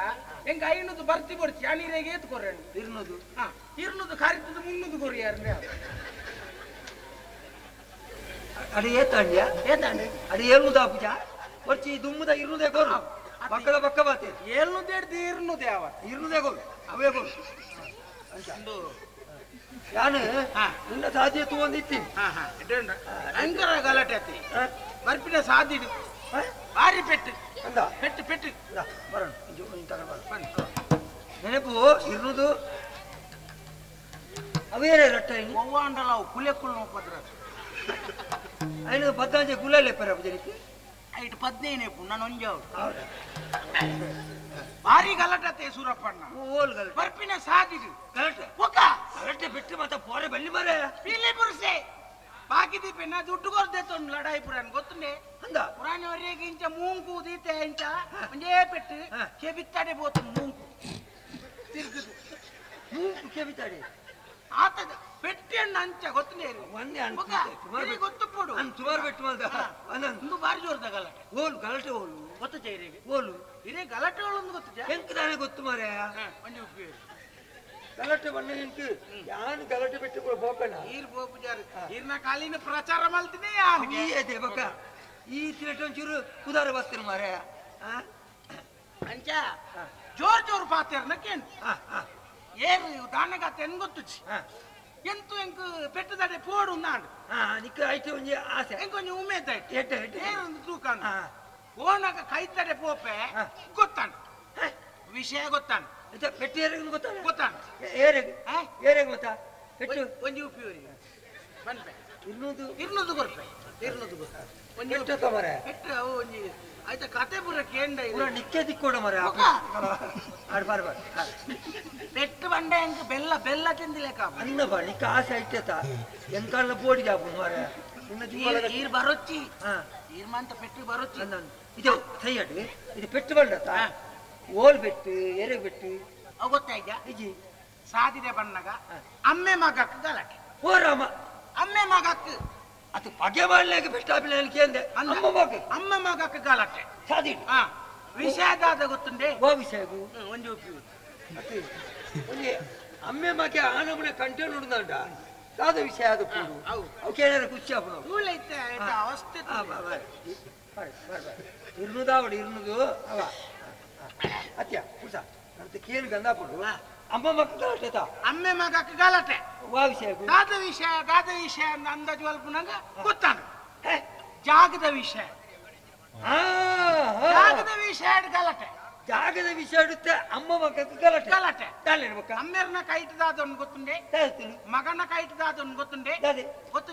ಎಂಕ 500 ಬರ್ತಿ ಕೊಡ್ತಿ ಅನಿರೆಗೆ ಏತು ಕೊರ್ರೆ 200 ಹಾ 200 ಕಾರಿತದ 300 ಕೊರ್ರಿ ಯಾರು ಅಡಿ ಏತಾಂಡ್ಯ ಏತಾಂಡೆ ಅಡಿ 700 ಆಪುಜ ಒರ್ಚಿ ದುಮ್ಮುದ 200 ಕೊರು ಬಕ್ಕದ ಬಕ್ಕ ಬಾತೆ 700 ಎಡ್ದು 200 ಯಾವ 200 ಕೊರು ಅವೇ ಕೊರು ಯಾನು ನಿನ್ನ ಸಾಧ್ಯ ತಗೊಂಡಿತ್ತಿ ಭಯಂಕರ ಗಲಾಟೆ ಆತಿ ಬರ್ಪಿನ ಸಾಧ್ಯ ಭಾರಿ ಪೆಟ್ಟು ಅಂದ ಪೆಟ್ಟು ಪೆಟ್ಟು ಬರೋಣ ನೆನಪು 200 ಅವೇರೆ ರಟ್ಟ ಒವ್ವಾಂಡಲ ಅವು ಕುಲೆಕ್ಕುಲ್ ನೋಪದ್ರ ಐನು ಪದ್ದಾಂಜೆ ಗುಲಾಲೆ ಪರ ಜನಕ್ಕೆ ಐಟ್ 15 ನಾನು ಒಂಜಾವ್ ಭಾರಿ ಗಲಾಟೆ ಸೂರಪ್ಪಣ್ಣ ಓಲ್ ಗಲಾಟೆ ಬರ್ಪಿನ ಸಾದಿದು ಗಲಾಟೆ ಒಕ್ಕ ಗಲಾಟೆ ಬಿಟ್ಟು ಮತ್ತೆ ಪೋರೆ ಬಲ್ಲಿ ಮರೆ ಪೀಲೆ ಪುರುಷೆ ಬಾಕಿ ದೀಪೆನ ದುಡ್ಡು ಕೊರ್ದೆ ತೊಂದು ಲಡಾಯಿ ಪುರಾಣ ಗೊತ್ತುಂಡೆ ಅಂದ ಪುರಾಣ ಅವರಿಗೆ ಇಂಚ ಮೂಂಕು ದೀತೆ ಇಂಚ ಒಂಜೇ ಪೆಟ್ಟು ಕೆಬಿತ್ತಾಡೆ ಬೋತು ಮೂಂಕು ತಿರ್ಗುದು ಮೂಂಕು ಕೆಬಿತ್ತಾಡೆ ಆತದ ಪೆಟ್ಟಿಯಣ್ಣ ಅಂಚ ಗೊತ್ತುಂಡೆ ಒಂದೇ ಗೊತ್ತುಪೋಡು ಸುಮಾರು ಪೆಟ್ಟು ಮಾಡ ಒಂದು ಭಾರಿ ಜೋರ್ದ ಗಲಾಟೆ ಓಲು ಗಲಾಟೆ ಓಲು ಗೊತ್ತು ಚೈರಿಗೆ ಓಲು ಇದೇ ಗಲಾಟೆ ಓಲೊಂದು ಗೊತ್ತು ಎಂಕ್ ತಾನೇ ಗೊತ್ತು ಮಾರ್ರೆ ಒಂಜಿ ಉಪ್ಪು ಗಲಾಟೆ ಬಣ್ಣ ಎಂಕ್ ಯಾನು ಗಲಾಟೆ ಬಿಟ್ಟು ಹೋಗೋಣ ಈರ್ ಬೋಪುಜಾರು ಈರ್ನ ಕಾಲಿನ ಪ್ರಚಾರ ಮಲ್ತಿನಿ ಈ ಅದೇ ಬಕ್ಕ ಈ ತಿರಟ ಒಂಚೂರು ಉದಾರ ಬರ್ತೀನಿ ಮಾರ್ರೆ ಅಂಚ ಜೋರ್ ಜೋರ್ ಪಾತೇರ್ನ ಕೇನ್ ಏರು ದಾನಗಾತ ಎನ್ ಗೊತ್ತುಚಿ ಎಂತು ಎಂಕ್ ಪೆಟ್ಟದಡೆ ಪೋಡು ನಾಡು ನಿಕ್ಕ ಐತೆ ಒಂಜಿ ಆಸೆ ಎಂಕೊಂಜಿ ಉಮೇದ ಆಯ್ತು ಎಟ್ಟ ಎಟ್ಟ ಏರೊಂದು ತೂಕಾಣ ಓನಾಗ ಕೈತಡೆ ಪೋಪೆ ಗೊತ್ತಾಣ ವಿಷಯ ಗೊತ್ತಾಣ ಪೆಟ್ಟು ಏರೆಗ್ ಗೊತ್ತಾಣ ಗೊತ್ತಾಣ ಏರೆಗ್ ಏರೆಗ್ ಗೊತ್ತಾ ಪೆಟ್ಟು ಒಂಜಿ ಉಪ್ಪಿಯವರಿಗೆ ಬನ್ಪೆ 200 200 ಕೊರ್ಪೆ 200 ಗೊತ್ತಾ ಒಂಜಿ ಪೆಟ್ಟು ಮರೆ ಪೆಟ್ಟು ಅವು ಒಂಜಿ ಆಯ್ತಾ ಕತೆ ಪೂರ ಕೇಂದ್ರ ಪೂರ ನಿಕ್ಕೆ ದಿಕ್ಕೋಡ ಮರೆ ಆಡ್ ಬಾರ್ ಬಾರ್ ಪೆಟ್ಟು ಬಂಡೆ ಎಂಕ್ ಬೆಲ್ಲ ಬೆಲ್ಲ ತಿಂದಿಲೇಕ ಅನ್ನ ಬಾ ನಿಕ್ಕ ಆಸೆ ಐತೆತ ಎಂಕಾಲ ಬೋಡಿಗೆ ಆಪು ಮರೆ ನಿನ್ನ ಜೀವನ ಈರ್ ಬರೊಚ್ಚಿ ಈರ್ ಮಂತ ಪೆಟ್ಟು ಬರೊಚ್ಚಿ ಇದು ಸೈಯಡ್ ಇದು ಪೆಟ್ಟು ಬಂಡತ ಓಲ್ ಬೆಟ್ಟು ಎರೆ ಬೆಟ್ಟು ಅವು ಗೊತ್ತಾಯ್ತಾ ಇಜಿ ಸಾದಿದೆ ಬಣ್ಣಗ ಅಮ್ಮೆ ಮಗಕ್ ಗಲಾಟೆ ಓ ರಾಮ ಅಮ್ಮೆ ಮಗಕ್ ಅದು ಪಗೆ ಮಾಡ್ಲಿಕ್ಕೆ ಬೆಟ್ಟ ಕೇಂದೆ ಅಮ್ಮ ಮಗ ಅಮ್ಮ ಮಗಕ್ ಗಲಾಟೆ ಸಾದಿ ವಿಷಯದಾದ ಗೊತ್ತುಂಡೆ ಓ ವಿಷಯಗೂ ಒಂಜಿ ಉಪ್ಪು ಒಂಜಿ ಅಮ್ಮೆ ಮಗೆ ಆನಮನೆ ಕಂಟೆ ನೋಡ್ದಂಡ ದಾದ ವಿಷಯ ಅದು ಕೂಡು ಅವಕ್ಕೆ ಏನಾರ ಖುಷಿ ಆಪುನು ತೂಲೈತೆ ಅವಸ್ಥೆ ಇರ್ನುದು ಆವಡು ಇರ್ನುದು ಅವ ಅತ್ಯ ಪುರುಷ ಅಂತ ಕೇಳು ಗಂಧ ಪಡು ಅಮ್ಮ ಮಕ್ಕ ಗಲಾಟೆ ತಾ ಅಮ್ಮೆ ಮಗಕ್ಕೆ ಗಲಾಟೆ ವಾ ವಿಷಯ ದಾದ ವಿಷಯ ದಾದ ವಿಷಯ ಅಂದಾಜು ಅಲ್ಪುನಂಗ ಗೊತ್ತಾನ ಜಾಗದ ವಿಷಯ ಜಾಗದ ವಿಷಯ ಗಲಾಟೆ ಜಾಗದ ವಿಷಯ ಇಡುತ್ತೆ ಅಮ್ಮ ಮಕ್ಕಕ್ಕೆ ಗಲಾಟೆ ಗಲಾಟೆ ದಾಳೆ ಅಮ್ಮೇರ್ನ ಕೈಟದಾದೊಂದು ಗೊತ್ತುಂಡೆ ಮಗನ ಕೈಟದಾದೊಂದು ಗೊತ್ತುಂಡೆ ಗೊತ್ತು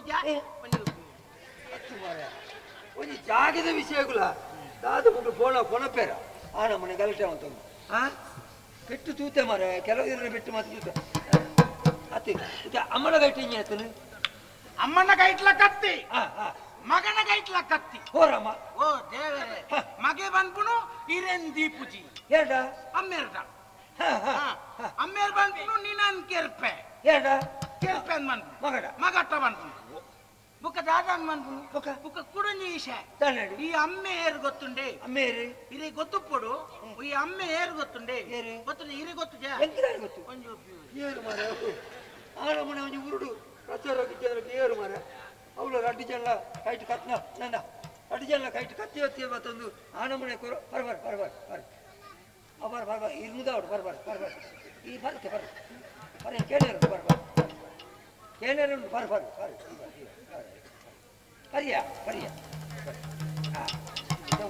ಒಂಜಿ ಜಾಗದ ವಿಷಯಗುಲ ದಾದ ಮುಗ್ಳು ಫೋನ ಫೋನಪೇರ ಆ ನಮ್ಮನೆ ಗಲಾಟೆ ಅಂತಂದು ಆ ಪೆಟ್ಟು ತೂತೆ ಮಾರೆ ಕೆಲವು ಇರ ಪೆಟ್ಟು ಮಾತ್ರ ತೂತೆ ಅತಿ ಅಮ್ಮನ ಕೈಟ್ ಹಿಂಗೆ ಆಯ್ತು ಅಮ್ಮನ ಕೈಟ್ಲ ಕತ್ತಿ ಮಗನ ಕೈಟ್ಲ ಕತ್ತಿ ಓ ರಾಮ ಓ ದೇವರೇ ಮಗೆ ಬಂದ್ಪುನು ಇರೇನ್ ದೀಪುಜಿ ಎರಡ ಅಮ್ಮೇರ್ದ ಅಮ್ಮೇರ್ ಬಂದ್ಪುನು ನೀನನ್ ಕೆರ್ಪೆ ಎರಡ ಕೆರ್ಪೆ ಅಂದ್ ಬಂದ್ಪುನು ಮಗಡ ಮಗಟ್ಟ ಬಂದ್ಪುನು ಬುಕ್ಕ ದಾದನ್ ಬಂದ್ಪುನು ಬುಕ್ಕ ಬುಕ್ಕ ಕುಡುಂಜಿ ಈಶೆ ಈ ಅಮ್ಮೇರ್ ಗೊತ್ತುಂಡೆ ಅಮ್ಮೇರು ಇರೇ ಗೊತ್ತುಪ್ಪಡು ಈ ಅಮ್ಮೆ ಏರು ಗೊತ್ತುಂಡೆ ಗೊತ್ತುಂಡೆ ಇರಿ ಗೊತ್ತು ಗೊತ್ತು ಏರು ಮಾರ ಆರಮನೆ ಒಂಜಿ ಉರುಡು ಪ್ರಚಾರ ಏರು ಮಾರ ಅವಳು ರಡ್ಡು ಜನ ಕೈಟ್ ಕತ್ನ ನನ್ನ ರಡ್ಡು ಜನ ಕೈಟ್ ಕತ್ತಿ ಹೊತ್ತಿ ಮತ್ತೊಂದು ಆನಮನೆ ಕೊರ ಬರ ಬರ ಬರ ಬರ ಬರ ಬರ ಬರ ಇರ್ನುದ ಅವಳು ಬರ ಬರ ಬರ ಬರ ಈ ಬರುತ್ತೆ ಬರ ಬರ ಕೇಳಿರು ಬರ ಬರ ಕೇಳಿರು ಬರ ಬರ ಬರ ಬರಿಯ ಬರಿಯ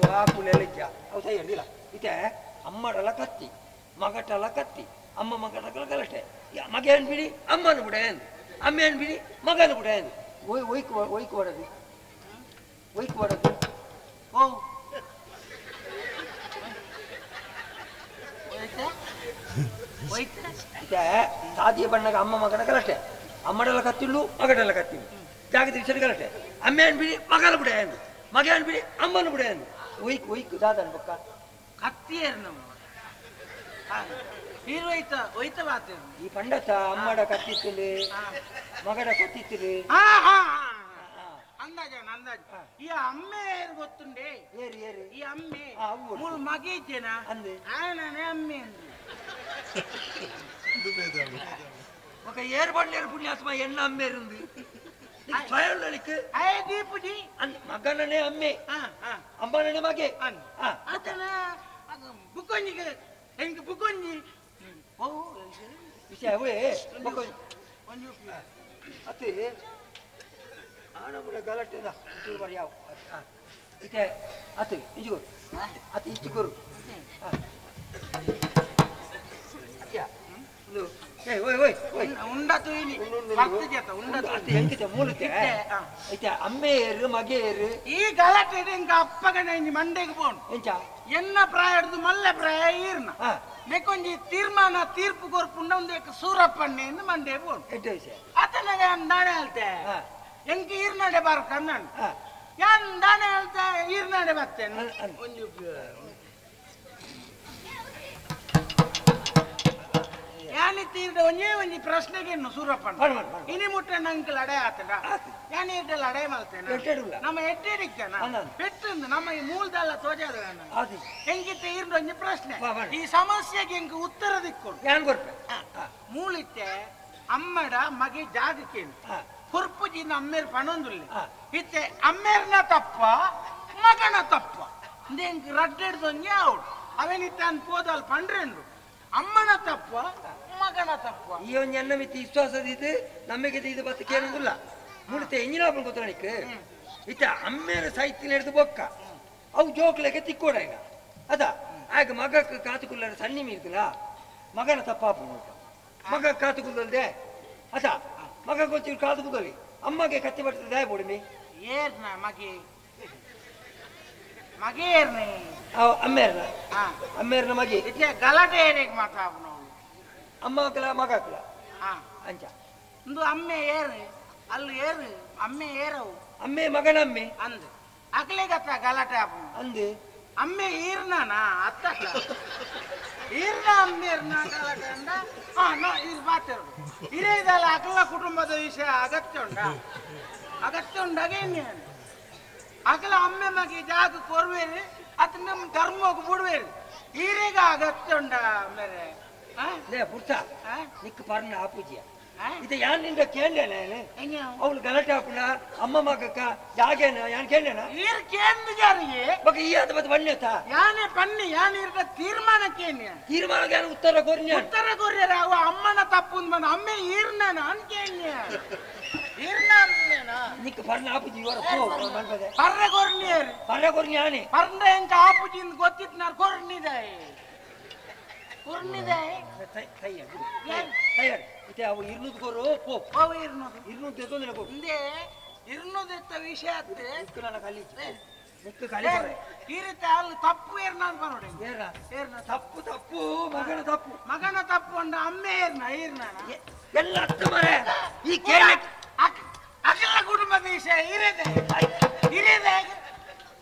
ವಾಕುಲೆಲ್ಲ ಅವು ಸೈ ಹಿಡಿದಿಲ್ಲ ಇತ್ತೆ ಅಮ್ಮಡಲ ಕತ್ತಿ ಮಗಟಲ ಕತ್ತಿ ಅಮ್ಮ ಮಗಟಲ ಗಲಟೆ ಮಗ ಏನು ಬಿಡಿ ಅಮ್ಮನ ಬಿಡ ಎಂದು ಅಮ್ಮ ಏನು ಬಿಡಿ ಮಗನ ಬಿಡ ಎಂದು ಒಯ್ ಒಯ್ಕು ಒಯ್ಕು ಬಡದು ಒಯ್ಕು ಬಡದು ಓ ಇತ್ತೆ ಸಾದಿಯ ಬಣ್ಣಗ ಅಮ್ಮ ಮಗನ ಗಲಟೆ ಅಮ್ಮಡೆಲ್ಲ ಕತ್ತಿಲ್ಲು ಮಗಡೆಲ್ಲ ಕತ್ತಿಲ್ಲು ಜಾಗದ ವಿಷಯ ಗಲಟೆ ಅಮ್ಮ ಏನು ಬಿಡಿ ಮಗನ ಬಿಡ ಎಂದು ಮಗ ಏನು ಬಿಡಿ ಅಮ್ಮನ ಬಿಡ ಎಂದು ಒಯ್ಕು ಒಯ್ಕು ದಾದನ್ ಬೊಕ್ಕ ಕತ್ತಿಯೇರು ನಮ್ಮ ನೀರು ಒಯ್ತ ಒಯ್ತ ಬಾತೇರು ಈ ಪಂಡತ ಅಮ್ಮಡ ಕತ್ತಿತ್ತಲು ಮಗಡ ಕತ್ತಿತ್ತಲು ಅಂದಾಜ ಅಂದಾಜು ಈ ಅಮ್ಮೆ ಏರು ಗೊತ್ತುಂಡೆ ಏರು ಏರು ಈ ಅಮ್ಮೆ ಮೂರು ಮಗ ಇದ್ದೇನಾ ಅಂದೆ ನಾನೇ ಅಮ್ಮೆ ಅಂದ್ರೆ ఒక ಏರು ಬಂಡೇರು ಪುಣ್ಯಾತ್ಮ ಎಣ್ಣ ಅಮ್ಮೆ ಇருந்து ಸ್ವಯಂಲಿಕ್ಕೆ ದೀಪುಜಿ ಮಗನನೇ ಅಮ್ಮೆ ಅಮ್ಮನನೇ ಮಗೆ ಆತನ ಬುಕ್ಕೊಂಜಿಗೆ ಹೆಂಗೆ ಬುಕ್ಕೊಂಜಿ ಓ ವಿಷಯ ಅವೇ ಬುಕ್ಕೊಂಜಿ ಅತ್ತೆ ಆನಮುಡ ಗಲಾಟೆ ಬರಿ ಯಾವ ಇತ್ತೆ ಅತ್ತೆ ಇಜ್ಗುರು ಅತ್ತೆ ಇಚ್ಚಿಗುರು ಅಮ್ಮೇರು ಮಗೇರು ಈ ಗಲಾಟೆ ಎಂಕ ಅಪ್ಪಗಣ ಇಂಜಿ ಮಂಡೆಗೆ ಪೋಣು ಎಂಚ ಎನ್ನ ಪ್ರಾಯ ಹಿಡಿದು ಮಲ್ಲೆ ಪ್ರಾಯ ಈರ್ನ ನೆಕೊಂಜಿ ತೀರ್ಮಾನ ತೀರ್ಪು ಕೊರ್ಪುಂಡ ಒಂದು ಸೂರಪ್ಪಣ್ಣೆ ಎಂದು ಮಂಡೆ ಪೋಣು ಆತನಾಗ ದಾಣೆ ಹೇಳ್ತೆ ಎಂಕ ಈರ್ನಾಡೆ ಬಾರ್ಕ ನಾನು ಯಾನ್ ದಾಣೆ ಹೇಳ್ತೆ ಈರ್ನಾಡೆ ಬರ್ತೇನೆ ಒಂಜಿ ಯಾನಿ ತೀರ್ದ ಒಂಜೇ ಒಂಜಿ ಪ್ರಶ್ನೆಗೆ ಇನ್ನು ಸೂರಪ್ಪಣ್ಣ ಇನಿ ಮುಟ್ಟ ನಂಗೆ ಲಡಾಯಿ ಆತಡ ಯಾನಿ ಇಡ್ಡ ಲಡಾಯಿ ಮಾಡ್ತೇನೆ ನಮ್ಮ ಎಟ್ಟೆಡಿಕ್ತಾನ ಪೆಟ್ಟಂದು ನಮ್ಮ ಈ ಮೂಲದಲ್ಲ ತೋಜಾದ ಹೆಂಗಿತ್ತೆ ಈರ್ದ ಒಂಜಿ ಪ್ರಶ್ನೆ ಈ ಸಮಸ್ಯೆಗೆ ಹೆಂಗೆ ಉತ್ತರ ದಿಕ್ಕೊಂಡು ಮೂಲಿತ್ತೆ ಅಮ್ಮಡ ಮಗೆ ಜಾಗಕ್ಕೇನು ಕೊರ್ಪುಜಿಂದ ಅಮ್ಮೇರ್ ಪಣೊಂದುಲ್ಲ ಇತ್ತೆ ಅಮ್ಮೇರ್ನ ತಪ್ಪ ಮಗನ ತಪ್ಪ ಹೆಂಗೆ ರಡ್ಡೆಡ್ದೊಂಜಿ ಅವಳು ಅವೇನಿತ್ತೆ ಅನ್ ಪೋದಲ್ ಪಂಡ್ರೆಂಡು ಅಮ್ಮನ ತಪ್ಪ ಮಗನ ತಪ್ಪ ಈ ಒಂದು ಎನ್ನ ಮಿತಿ ವಿಶ್ವಾಸದಿದ್ದು ನಮಗೆ ಇದು ಬತ್ತ ಕೇಳೋದಿಲ್ಲ ಮುಡಿತೆ ಎಂಜಿನ ಗೊತ್ತಣಿಕ್ ಇತ್ತ ಅಮ್ಮೇನ ಸಾಹಿತ್ಯ ಹಿಡಿದು ಬೊಕ್ಕ ಅವು ಜೋಕ್ಲೆಗೆ ತಿಕ್ಕೋಡ ಈಗ ಅದ ಆಗ ಮಗಕ್ಕೆ ಕಾತುಕುಲ್ಲರ ಸಣ್ಣಿ ಮೀರ್ತಿಲ್ಲ ಮಗನ ತಪ್ಪಾಪ ಮಗ ಕಾತುಕುಲ್ಲದೆ ಅದ ಮಗ ಗೊತ್ತಿರು ಕಾತುಕುದಲ್ಲಿ ಅಮ್ಮಗೆ ಕತ್ತಿ ಬರ್ತದೆ ದಾಯ ಬೋಡಿಮಿ ಏರ್ನ ಮಗೆ ಮಗೇರ್ನೆ ಅಮ್ಮೇರ್ನ ಅಮ್ಮೇರ್ನ ಮಗೆ ಇತ್ತೆ ಗಲಾಟೆ ಏರಿಗೆ ಮಾತಾಪು ಅಮ್ಮ ಹಾಕಲ ಮಗ ಹಾಕಲ ಅಂಚ ಒಂದು ಅಮ್ಮೆ ಏರು ಅಲ್ಲಿ ಏರು ಅಮ್ಮೆ ಏರವು ಅಮ್ಮೆ ಮಗನ ಅಮ್ಮೆ ಅಂದು ಅಕ್ಲೆಗತ್ತ ಗಲಾಟೆ ಆಪು ಅಂದು ಅಮ್ಮೆ ಈರ್ನಾನ ಅತ್ತ ಈರ್ನ ಅಮ್ಮೇರ್ನ ಗಲಾಟೆ ಅಂದ ಹಾ ಇದು ಬಾತಿರು ಇರೇ ಇದಲ್ಲ ಅಕಲ ಕುಟುಂಬದ ವಿಷಯ ಅಗತ್ಯ ಉಂಟ ಅಗತ್ಯ ಉಂಡಾಗೆ ಇನ್ನೇನು ಅಕಲ ಅಮ್ಮೆ ಮಗೆ ಜಾಗ ಕೊರ್ವೇರಿ ಅತ್ ನಮ್ಮ ಧರ್ಮಕ್ಕೆ ಬಿಡ್ವೇರಿ ಈರೀಗ ಅಗತ್ಯ ಉಂಡ ಮೇರೆ ಲೇ ಪುರ್ಸ ನಿಕ್ ಪರ್ನ ಆಪೂಜಿಯ ಇದು ಯಾನ್ ನಿಂದ ಕೇಳಲೇನ ಅವಳು ಗಲಾಟೆ ಹಾಕುಣ ಅಮ್ಮ ಮಗಕ್ಕ ಜಾಗೇನ ಯಾನ್ ಕೇಳಲೇನ ಈರ್ ಕೇಂದ್ರ ಜಾರಿಗೆ ಬಕ ಈ ಆದ ಬತ್ತ ಬಣ್ಣತ ಯಾನೆ ಪನ್ನಿ ಯಾನ್ ಇರ್ದ ತೀರ್ಮಾನ ಕೇನ್ಯ ತೀರ್ಮಾನಕ್ಕೆ ಯಾನ್ ಉತ್ತರ ಕೋರ್ನ್ಯ ಉತ್ತರ ಕೋರ್ಯರ ಅವ ಅಮ್ಮನ ತಪ್ಪು ಅಂದ್ ಅಮ್ಮೆ ಈರ್ನ ಅನ್ ಕೇನ್ಯ ಈರ್ನ ಅಮ್ಮೇನ ನಿಕ್ ಪರ್ನ ಆಪೂಜಿ ಇವರ ಪೋ ಮನ್ಪದೆ ಪರ್ರ ಕೋರ್ನಿಯರ್ ಪರ್ರ ಕೋರ್ನ್ಯಾನೆ ಪರ್ರ ಎಂಕ ಆಪೂಜಿ ಅಂದ್ ಗೊತ್ತಿತ್ ನಾರ್ ಕೋರ್ನಿದೆ ಕುರ್ನಿದೆ ತಯ್ಯಾರ್ ಇತ್ತೆ ಅವು ಇರ್ನೂದು ಕೊರು ಪೋ ಅವು ಇರ್ನೂದು ಇರ್ನೂದು ಎತ್ತೊಂದಿನ ಕೋ ಇಂದೆ ಇರ್ನೂದು ಎತ್ತ ವಿಷಯ ಆತ್ತೆ ನಿಕ್ಕು ನನ್ನ ಕಲಿಚಿ ನಿಕ್ಕು ಕಲಿ ಈ ರೀತಿ ಅಲ್ಲಿ ತಪ್ಪು ಏರ್ನ ಅಂತ ನೋಡಿ ಏರ್ನ ಏರ್ನ ತಪ್ಪು ತಪ್ಪು ಮಗನ ತಪ್ಪು ಮಗನ ತಪ್ಪು ಅಂಡ ಅಮ್ಮೆ ಏರ್ನ ಏರ್ನ ಎಲ್ಲ ಅತ್ತು ಮರೆ ಈ ಕೇಳ ಅಖಿಲ ಕುಟುಂಬದ ವಿಷಯ ಇರದೆ ಇರದೆ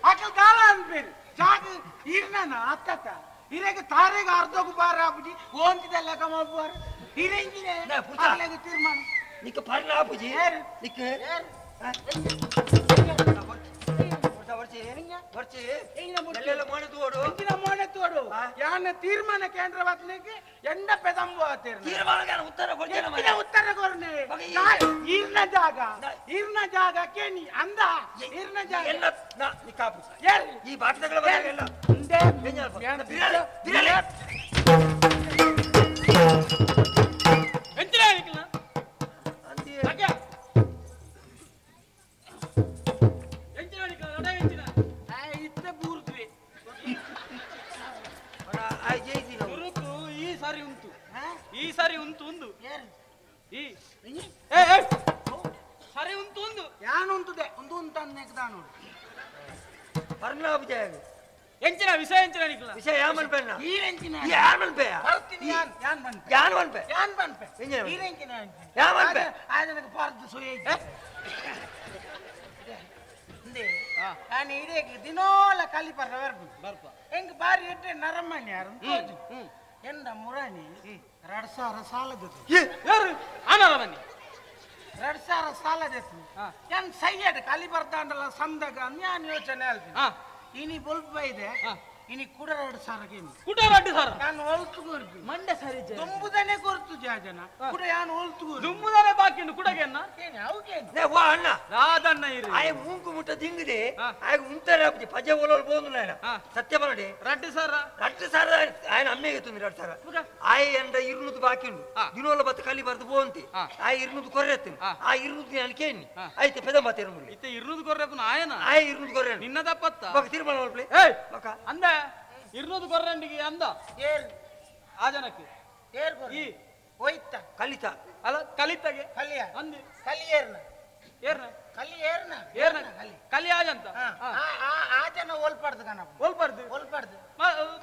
ಅಖಿಲ ದಾಳ ಅನ್ಬೇರಿ ಜಾಗ ಇರ್ನ ಅತ್ತತ್ತ ಇರೆಗೆ ತಾರೆಗೆ ಅರ್ಧಕ್ಕೂ ಬಾರ ಆಪುಜಿ ಓಂತಿದ ಲೆಕ್ಕ ಮಾಡ್ಬಾರ ಹಿರೇಂಜಿನೆ ಅರ್ಲೆಗೆ ತೀರ್ಮಾನ ನಿಕ್ಕ ಪರ್ಣ ಆಪುಜಿ ನಿಕ್ಕ ಯಾನ ತೀರ್ಮಾನ ಕೇಂದ್ರ ಎಂಡ ಪೆದಂಬು ಉತ್ತರ ಉತ್ತರ ಕೊರ್ನೆ ಈರ್ನ ಜಾಗ ಈರ್ನ ಜಾಗ ಕೇನಿ ಅಂದ ಈರ್ನ ಜಾಗ ಈ ಬಾಟಗಳ ಈ ಸಾರಿ ಉಂಟು ಒಂದು ಈ ಸರಿ ಉಂಟು ಒಂದು ಯಾನುಂಟುದೆ ಒಂದು ಉಂಟು ಅನ್ನಕ್ಕೆ ನೋಡು ಪರ್ಣಾಭ ಎಂಚಿನ ವಿಷಯ ಎಂಚಿನ ನಿಕ್ಲ ವಿಷಯ ಯಾಮನ್ ಪೆನ್ನ ಈ ಎಂಚಿನ ಯಾಮನ್ ಪೆ ಬರ್ತೀನಿ ಯಾನ್ ಯಾನ್ ಬನ್ಪೆ ಯಾನ್ ಬನ್ಪೆ ಯಾನ್ ಬನ್ಪೆ ಈ ಎಂಚಿನ ಯಾಮನ್ ಪೆ ಆದನಕ್ಕೆ ಪಾರ್ದು ಸುಯೇ ಇಂದೆ ನಾನು ಇಡೀ ದಿನೋಲ ಕಲಿ ಪರ್ರ ಬರ್ಪು ಬರ್ಪ ಎಂಕ್ ಬಾರಿ ಎಟ್ಟೆ ನರಮಣಿ ಯಾರು ತೋಜು ಎಂದ ಮುರಾಣಿ 2000 ಸಾಲ ಜೊತೆ ಯಾರು ಆನರ ಬನ್ನಿ 2000 ಸಾಲ ಜೊತೆ ಯಾನ್ ಸೈಯಡ್ ಕಲಿ ಬರ್ತಾಂಡಲ್ಲ ಸಂದಗ ನಾನು ಯೋಚನೆ ಅಲ್ತೀನಿ ಇನಿ ಬೊಲ್ಪ ಇದೆ ಇನಿ ಕೂಡ 2000 ಕೂಡ 2000 ನಾನು ಹೊಲ್ತು ಕೊರ್ಪಿ ಮಂಡೆ ಸರಿ ದುಂಬುದನೆ ಕೊರ್ತು ಜಾಜನ ಕೂಡ ಯಾನು ಹೊಲ್ತು ದುಂಬುದನೆ ಬಾಕಿ ಉಂಡು ಕುಡಗೆನ್ನ ಏನೆ ಅವಕೇನು ನೇ ವಾ ಅಣ್ಣ ರಾದಣ್ಣ ಇರು ಆಯ ಮೂಂಕು ಮುಟ್ಟ ದಿಂಗಿದೆ ಆಯ ಉಂತಾರೆ ಅಪ್ಪ ಪಜೆ ಓಲೋಲ್ ಬೋಂದು ನಾಯನ ಸತ್ಯ ಬನಡೆ 2000 2000 ಆಯನ ಅಮ್ಮೆಗೆ ತುಂದಿ 2000 ಆಯ ಎಂಡ 200 ಬಾಕಿ ಉಂಡು ದಿನೋಲ ಬತ್ತ ಕಲಿ ಬರ್ದು ಬೋಂತಿ ಆಯ 200 ಕೊರ್ರೆತ್ತು ಆ 200 ನಾನು ಕೇನಿ ಆಯ್ತು ಪೆದ ಮಾತೇರು ಮುಲ್ಲಿ ಇತ್ತೆ 200 ಕೊರ್ರೆಪನ ಆಯನ ಆಯ 200 ಕೊರ್ರೆ ನಿನ್ನ ತಪ್ಪತ್ತ ಬಕ ತೀರ್ಮಾನ ಮಲ್ಪ್ಲೆ ಏಯ್ ಬಕ ಅಂದ 200 ಕೊರ್ರಂಡಿಗೆ ಅಂದ ಏರ್ ಆ ಜನಕ್ಕೆ ಏರ್ ಕೊರ್ರೆ ಈ ಹೋಯ್ತ ಕಲಿತ ಅಲ್ಲ ಕಲಿತಗೆ ಕಲಿಯ ಅಂದಿ ಕಲಿಯೇರ್ನ ಏರ್ನ ಕಲಿಯೇರ್ನ ಏರ್ನ ಕಲಿ ಕಲಿ ಆಜಂತ ಆ ಆ ಜನ ಓಲ್ಪಡ್ದು ಕಣಪ್ಪ ಓಲ್ಪಡ್ದು ಓಲ್ಪಡ್ದು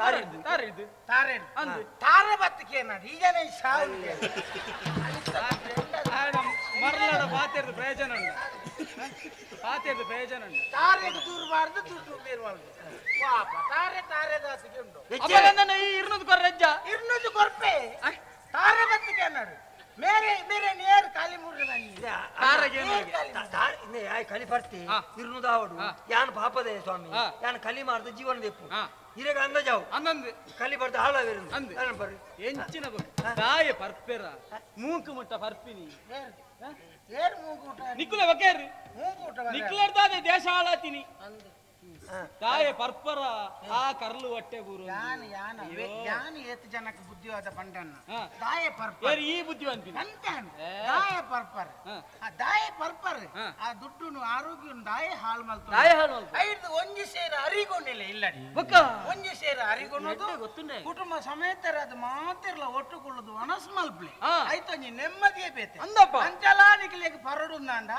ತಾರೆಡ್ದು ತಾರೆಡ್ದು ತಾರೆಡ್ದು ಅಂದಿ ತಾರೆ ಬತ್ತಕ್ಕೆ ನಾಡು ಈ ಜನ ಸಾವು ಮರಳಡ ಬಾತೆರ್ದು ಪ್ರಯೋಜನ ಉಂಟು ಬಾತೆರ್ದು ಪ್ರಯೋಜನ ಉಂಟು ತಾರೆಗೆ ದೂರಬಾರ್ದು ದುಡ್ಡು ಬೇರಬಾರ್ದು ಪಾಪ ತಾರೆ ತಾರೆ ದಾಸಿಗೆ ಉಂಟು ಅಪ್ಪಗಂದನ ಈ 200 ಕೊರ್ರೆಜ್ಜ 200 ಕೊರ್ಪೆ ತಾರೆ ಬತ್ತಿಗೆ ನಾಡು ಮೇರೆ ಮೇರೆ ನೇರ್ ಖಾಲಿ ಮೂಡ್ರೆ ಬನ್ನಿ ತಾರೆಗೆ ತಾರೆ ಆಯ್ ಕಲಿ ಬರ್ತಿ 200 ಆವಡು ಯಾನ್ ಪಾಪದೇ ಸ್ವಾಮಿ ಯಾನ್ ಕಲಿ ಮಾರ್ದು ಜೀವನ ದೆಪ್ಪು ಇರಗ ಅಂದಾಜಾವು ಅಂದಂದು ಕಲಿ ಬರ್ದು ಹಾಳಾವಿರು ಅಂದು ಬರ್ರಿ ಎಂಚಿನ ದಾಯ ಪರ್ಪೆರ ಮೂಂಕು ಮುಟ್ಟ ಪರ್ಪಿನಿ ಏರ್ ಮೂಂಕು ಮುಟ್ಟ ನಿಕ್ಕುಲೆ ಬಕೇರಿ ಮೂಂಕು ಮುಟ್ಟ ನಿಕ್ಕುಲೆರ್ದಾದೆ ದೇಶ ಹಾಳಾತೀನಿ ತಾಯ ಪರ್ಪರ ಆ ಕರ್ಲು ಹೊಟ್ಟೆ ಬೂರು ಯಾನ ಯಾನ ಯಾನ ಏತ್ ಜನಕ್ಕೆ ಬುದ್ಧಿವಾದ ಪಂಡನ್ನ ದಾಯ ಪರ್ಪರ ಈ ಬುದ್ಧಿವಂತಿನಿ ಅಂತಾನ ದಾಯ ಪರ್ಪರ ಆ ದಾಯ ಪರ್ಪರ ಆ ದುಡ್ಡುನು ಆರೋಗ್ಯನು ದಾಯ ಹಾಳು ಮಲ್ತು ದಾಯ ಹಾಳು ಮಲ್ತು ಐದು ಒಂಜಿ ಸೇರ ಅರಿಗೊಂಡಿಲ್ಲ ಇಲ್ಲಡಿ ಬೊಕ್ಕ ಒಂಜಿ ಸೇರ ಅರಿಗೊನ್ನೋದು ಕುಟುಂಬ ಸಮೇತರ ಅದು ಮಾತಿರ್ಲ ಒಟ್ಟುಕೊಳ್ಳುದು ಮನಸ್ಸು ಮಲ್ಪ್ಲೆ ಆಯ್ತು ಒಂಜಿ ನೆಮ್ಮದಿಯೇ ಬೇತೆ ಅಂದಪ್ಪ ಅಂಚಲಾ ನಿಕ್ಲೆಗ್ ಪರಡುಂದಾಂಡ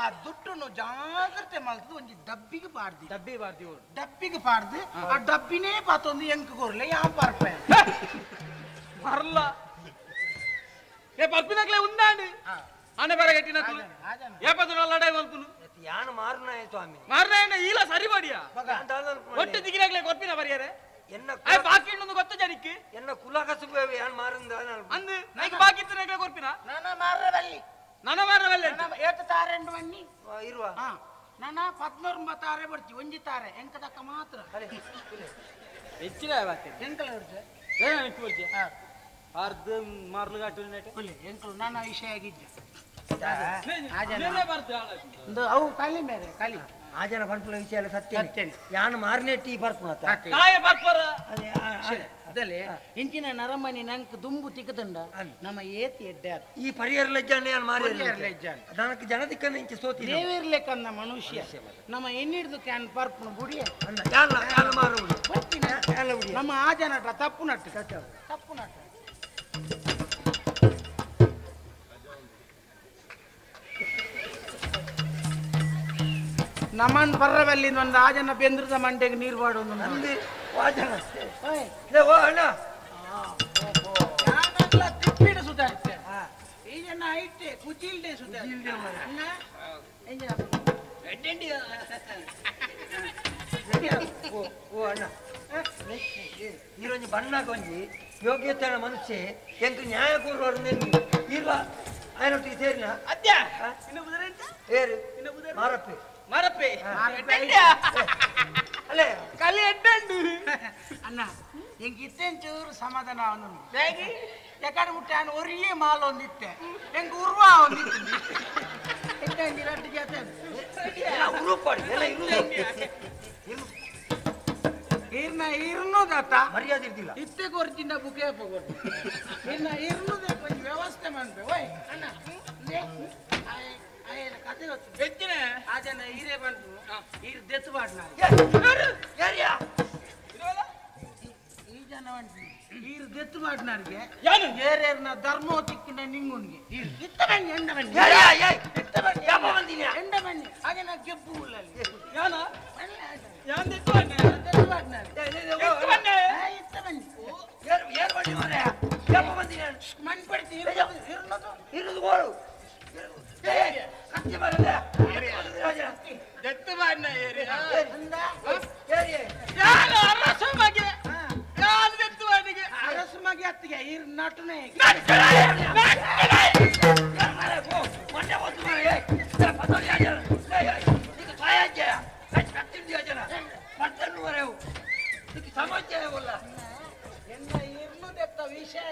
ಆ ದುಡ್ಡುನು ಜಾಗ್ರತೆ ಮಲ್ತದು ಒಂಜಿ ಡಬ್ಬಿಗೆ ಪಾಡ್ದಿ ಡಬ್ಬಿ ಪಾಡ್ದಿ ಡಬ್ಬಿಗೆ ಪಾಡ್ದು ಆ ಡಬ್ಬಿನೇ ಪಾತೊಂದು ಎಂಕ್ ಕೊರ್ಲೆ ಯಾವ ಪರ್ಪೆ ಮರ್ಲ ಏ ಪರ್ಪಿನಕ್ಲೆ ಉಂದಾಂಡು ಆನೆ ಬರಗಟ್ಟಿನಕ್ಲು ಏಪದು ಲಡಾಯಿ ಮಲ್ಪುನು ಯಾನ ಮಾರುನಾಯ ಸ್ವಾಮಿ ಮಾರುನಾಯ ಈಲ ಸರಿ ಬಡಿಯ ಒಟ್ಟು ದಿಗಿನಕ್ಲೆ ಕೊರ್ಪಿನ ಬರಿಯರೆ ಎನ್ನ ಆಯ್ ಬಾಕಿ ಉಂಡು ಗೊತ್ತ ಜನಕ್ಕೆ ಎನ್ನ ಕುಲ ಕಸುಬು ಯಾನ್ ಮಾರುಂದ ಅಂದು ನೈಕ್ ಬಾಕಿ ಇತ್ತನಕ್ಲೆ ಕೊರ್ಪಿನ ನನ ಮಾರವಲ್ಲಿ ನನ ಮಾರವಲ್ಲಿ ಏತ ತಾರೆಂಡು ಬನ್ನಿ ಇರುವ ನಾನ 14 ತಾರೆ ಬರ್ತಿ ಒಂಜಿ ತಾರೆ ಎಂಕದಕ್ಕ ಮಾತ್ರ ಹೆಚ್ಚಿನ ಎಂಕಲ ಹೊಡ್ಚೆ ಹೊಡ್ಚೆ ಅರ್ಧ ಮಾರ್ಲು ಗಾಟು ಎಂಕಲು ನಾನ ವಿಷಯ ಆಗಿದ್ದೆ ಅವು ಕಲಿ ಮೇರೆ ಕಲಿ ಆ ಜನ ಪನ್ಪುನ ವಿಷಯ ಎಲ್ಲ ಸತ್ಯ ಯಾನು ಮಾರನೇ ಟೀ ಪರ್ಪುನ ತಾಯ ಪರ್ಪರ ಅದಲ್ಲೇ ಇಂಚಿನ ನರಮನಿ ನಂಗೆ ದುಂಬು ತಿಕ್ಕದಂಡ ನಮ್ಮ ಏತಿ ಎಡ್ಡೆ ಈ ಪರಿಯರ್ ಲಜ್ಜಾನೆ ಯಾನು ಮಾರಿ ಲಜ್ಜಾನೆ ನನಗೆ ಜನ ದಿಕ್ಕನ್ನ ಇಂಚೆ ಸೋತಿ ದೇವಿರ್ಲೆಕ್ಕಂದ ಮನುಷ್ಯ ನಮ್ಮ ಎನ್ನಿಡ್ದು can ಪರ್ಪುನ ಬುಡಿಯ ಯಾನ ಯಾನ ಮಾರು ನಮ್ಮ ಆ ಜನಟ ತಪ್ಪು ನಟ್ಟು ತಪ್ಪು ನಟ್ಟು ನಮ್ಮನ್ ಬರ್ರವಲ್ಲಿ ಒಂದು ಆ ಜನ ಬೆಂದ್ರದ ಮಂಡೆಗೆ ನೀರು ಬಾಡೋದು ನಂದು ಆ ಜನ ಅಣ್ಣ ತಿಪ್ಪಿಡ ಸುಧಾರಿತೆ ಈ ಜನ ಐತೆ ಕುಚಿಲ್ಡೆ ಸುಧಾರಿ ಅಣ್ಣ ಓ ಅಣ್ಣ ಈರೊಂಜಿ ಬಣ್ಣ ಕೊಂಜಿ ಯೋಗ್ಯತೆಯ ಮನುಷ್ಯ ಎಂಕ್ ನ್ಯಾಯ ಕೋರುವರು ಇರುವ ಆಯನೊಟ್ಟಿಗೆ ಸೇರಿನ ಅದ್ಯಾ ಏರು ಮಾರಪ್ಪೆ ಮರಪೆ ಅಲ್ಲೇ ಕಲಿ ಎಡ್ಡಂಡು ಅಣ್ಣ ಎಂಕ್ ಇತ್ತೆಂಚೂರು ಸಮಾಧಾನ ಅವನು ಯಾಕಂದ್ರೆ ಮುಟ್ಟೆ ನಾನು ಒರಿಯೇ ಮಾಲ್ ಒಂದಿತ್ತೆ ಎಂಕ್ ಉರ್ವ ಒಂದಿತ್ತು ಎಡ್ಡಂಡಿ ರಡ್ಡು ಜಾತೆ ಉರುಪಾಡಿ ಎಲ್ಲ ಇರು ಇರ್ನ ಇರ್ನೋದತ್ತ ಮರ್ಯಾದೆ ಇರ್ತಿಲ್ಲ ಇತ್ತೆ ಕೊರ್ಚಿಂದ ಬುಕೆ ಕೊಟ್ಟು ಇರ್ನ ಇರ್ನೋದೇ ಕೊಂಚ ವ್ಯವಸ್ಥೆ ಮಾಡ್ಬೆ ಓಯ್ ಅಣ್ಣ ಕತೆ ಗೊತ್ತು ಹೆಚ್ಚಿನ ಆ ಜನ ಹೀರೆ ಬಂತು ಈರ್ ದೆತ್ತು ಬಾಡ್ನ ಈ ಜನ ಬಂತು ಈರ್ ದೆತ್ತು ಬಾಡ್ನವ್ರಿಗೆ ಯಾನು ಏರೇರ್ನ ಧರ್ಮ ತಿಕ್ಕಿನ ನಿಂಗುನ್ಗೆ ಇತ್ತ ಬನ್ನಿ ಎಂಡ ಬನ್ನಿ ಇತ್ತ ಬನ್ನಿ ಯಾಪ ಬಂದಿನಿ ಎಂಡ ಬನ್ನಿ ಹಾಗೆ ನಾ ಗೆಬ್ಬು ಉಳ್ಳಲ್ಲಿ ಯಾನ ಬನ್ನಿ ಯಾನ್ ದೆತ್ತು ಬಾಡ್ನ ದೆತ್ತು ಬಾಡ್ನವ್ರು ಎತ್ತು ಬನ್ನಿ ಇತ್ತ ಬನ್ನಿ ಏರ್ ಏರ್ ಬನ್ನಿ ಮಾರ್ರೆ ಯಾಪ ಬಂದಿನಿ ಮಣ್ಣು ಪಡ್ತಿ ಇರ್ನದು ಇರುದು ಗೋಳು ಕತ್ತಿ ಬರಲ್ಲ ದೆತ್ತು ಬಾಡ್ನ ಏರಿ ಅಂದ ಯಾನು ಅರಸು ಮಗೆ ಯಾನು ದೆತ್ತು ಬಾಡಿಗೆ ಅರಸು ಮಗೆ ಅತ್ತಿಗೆ ಇರ್ ನಟನೆ ಎನ್ನ ಇರ್ನುದೆತ್ತ ವಿಷಯ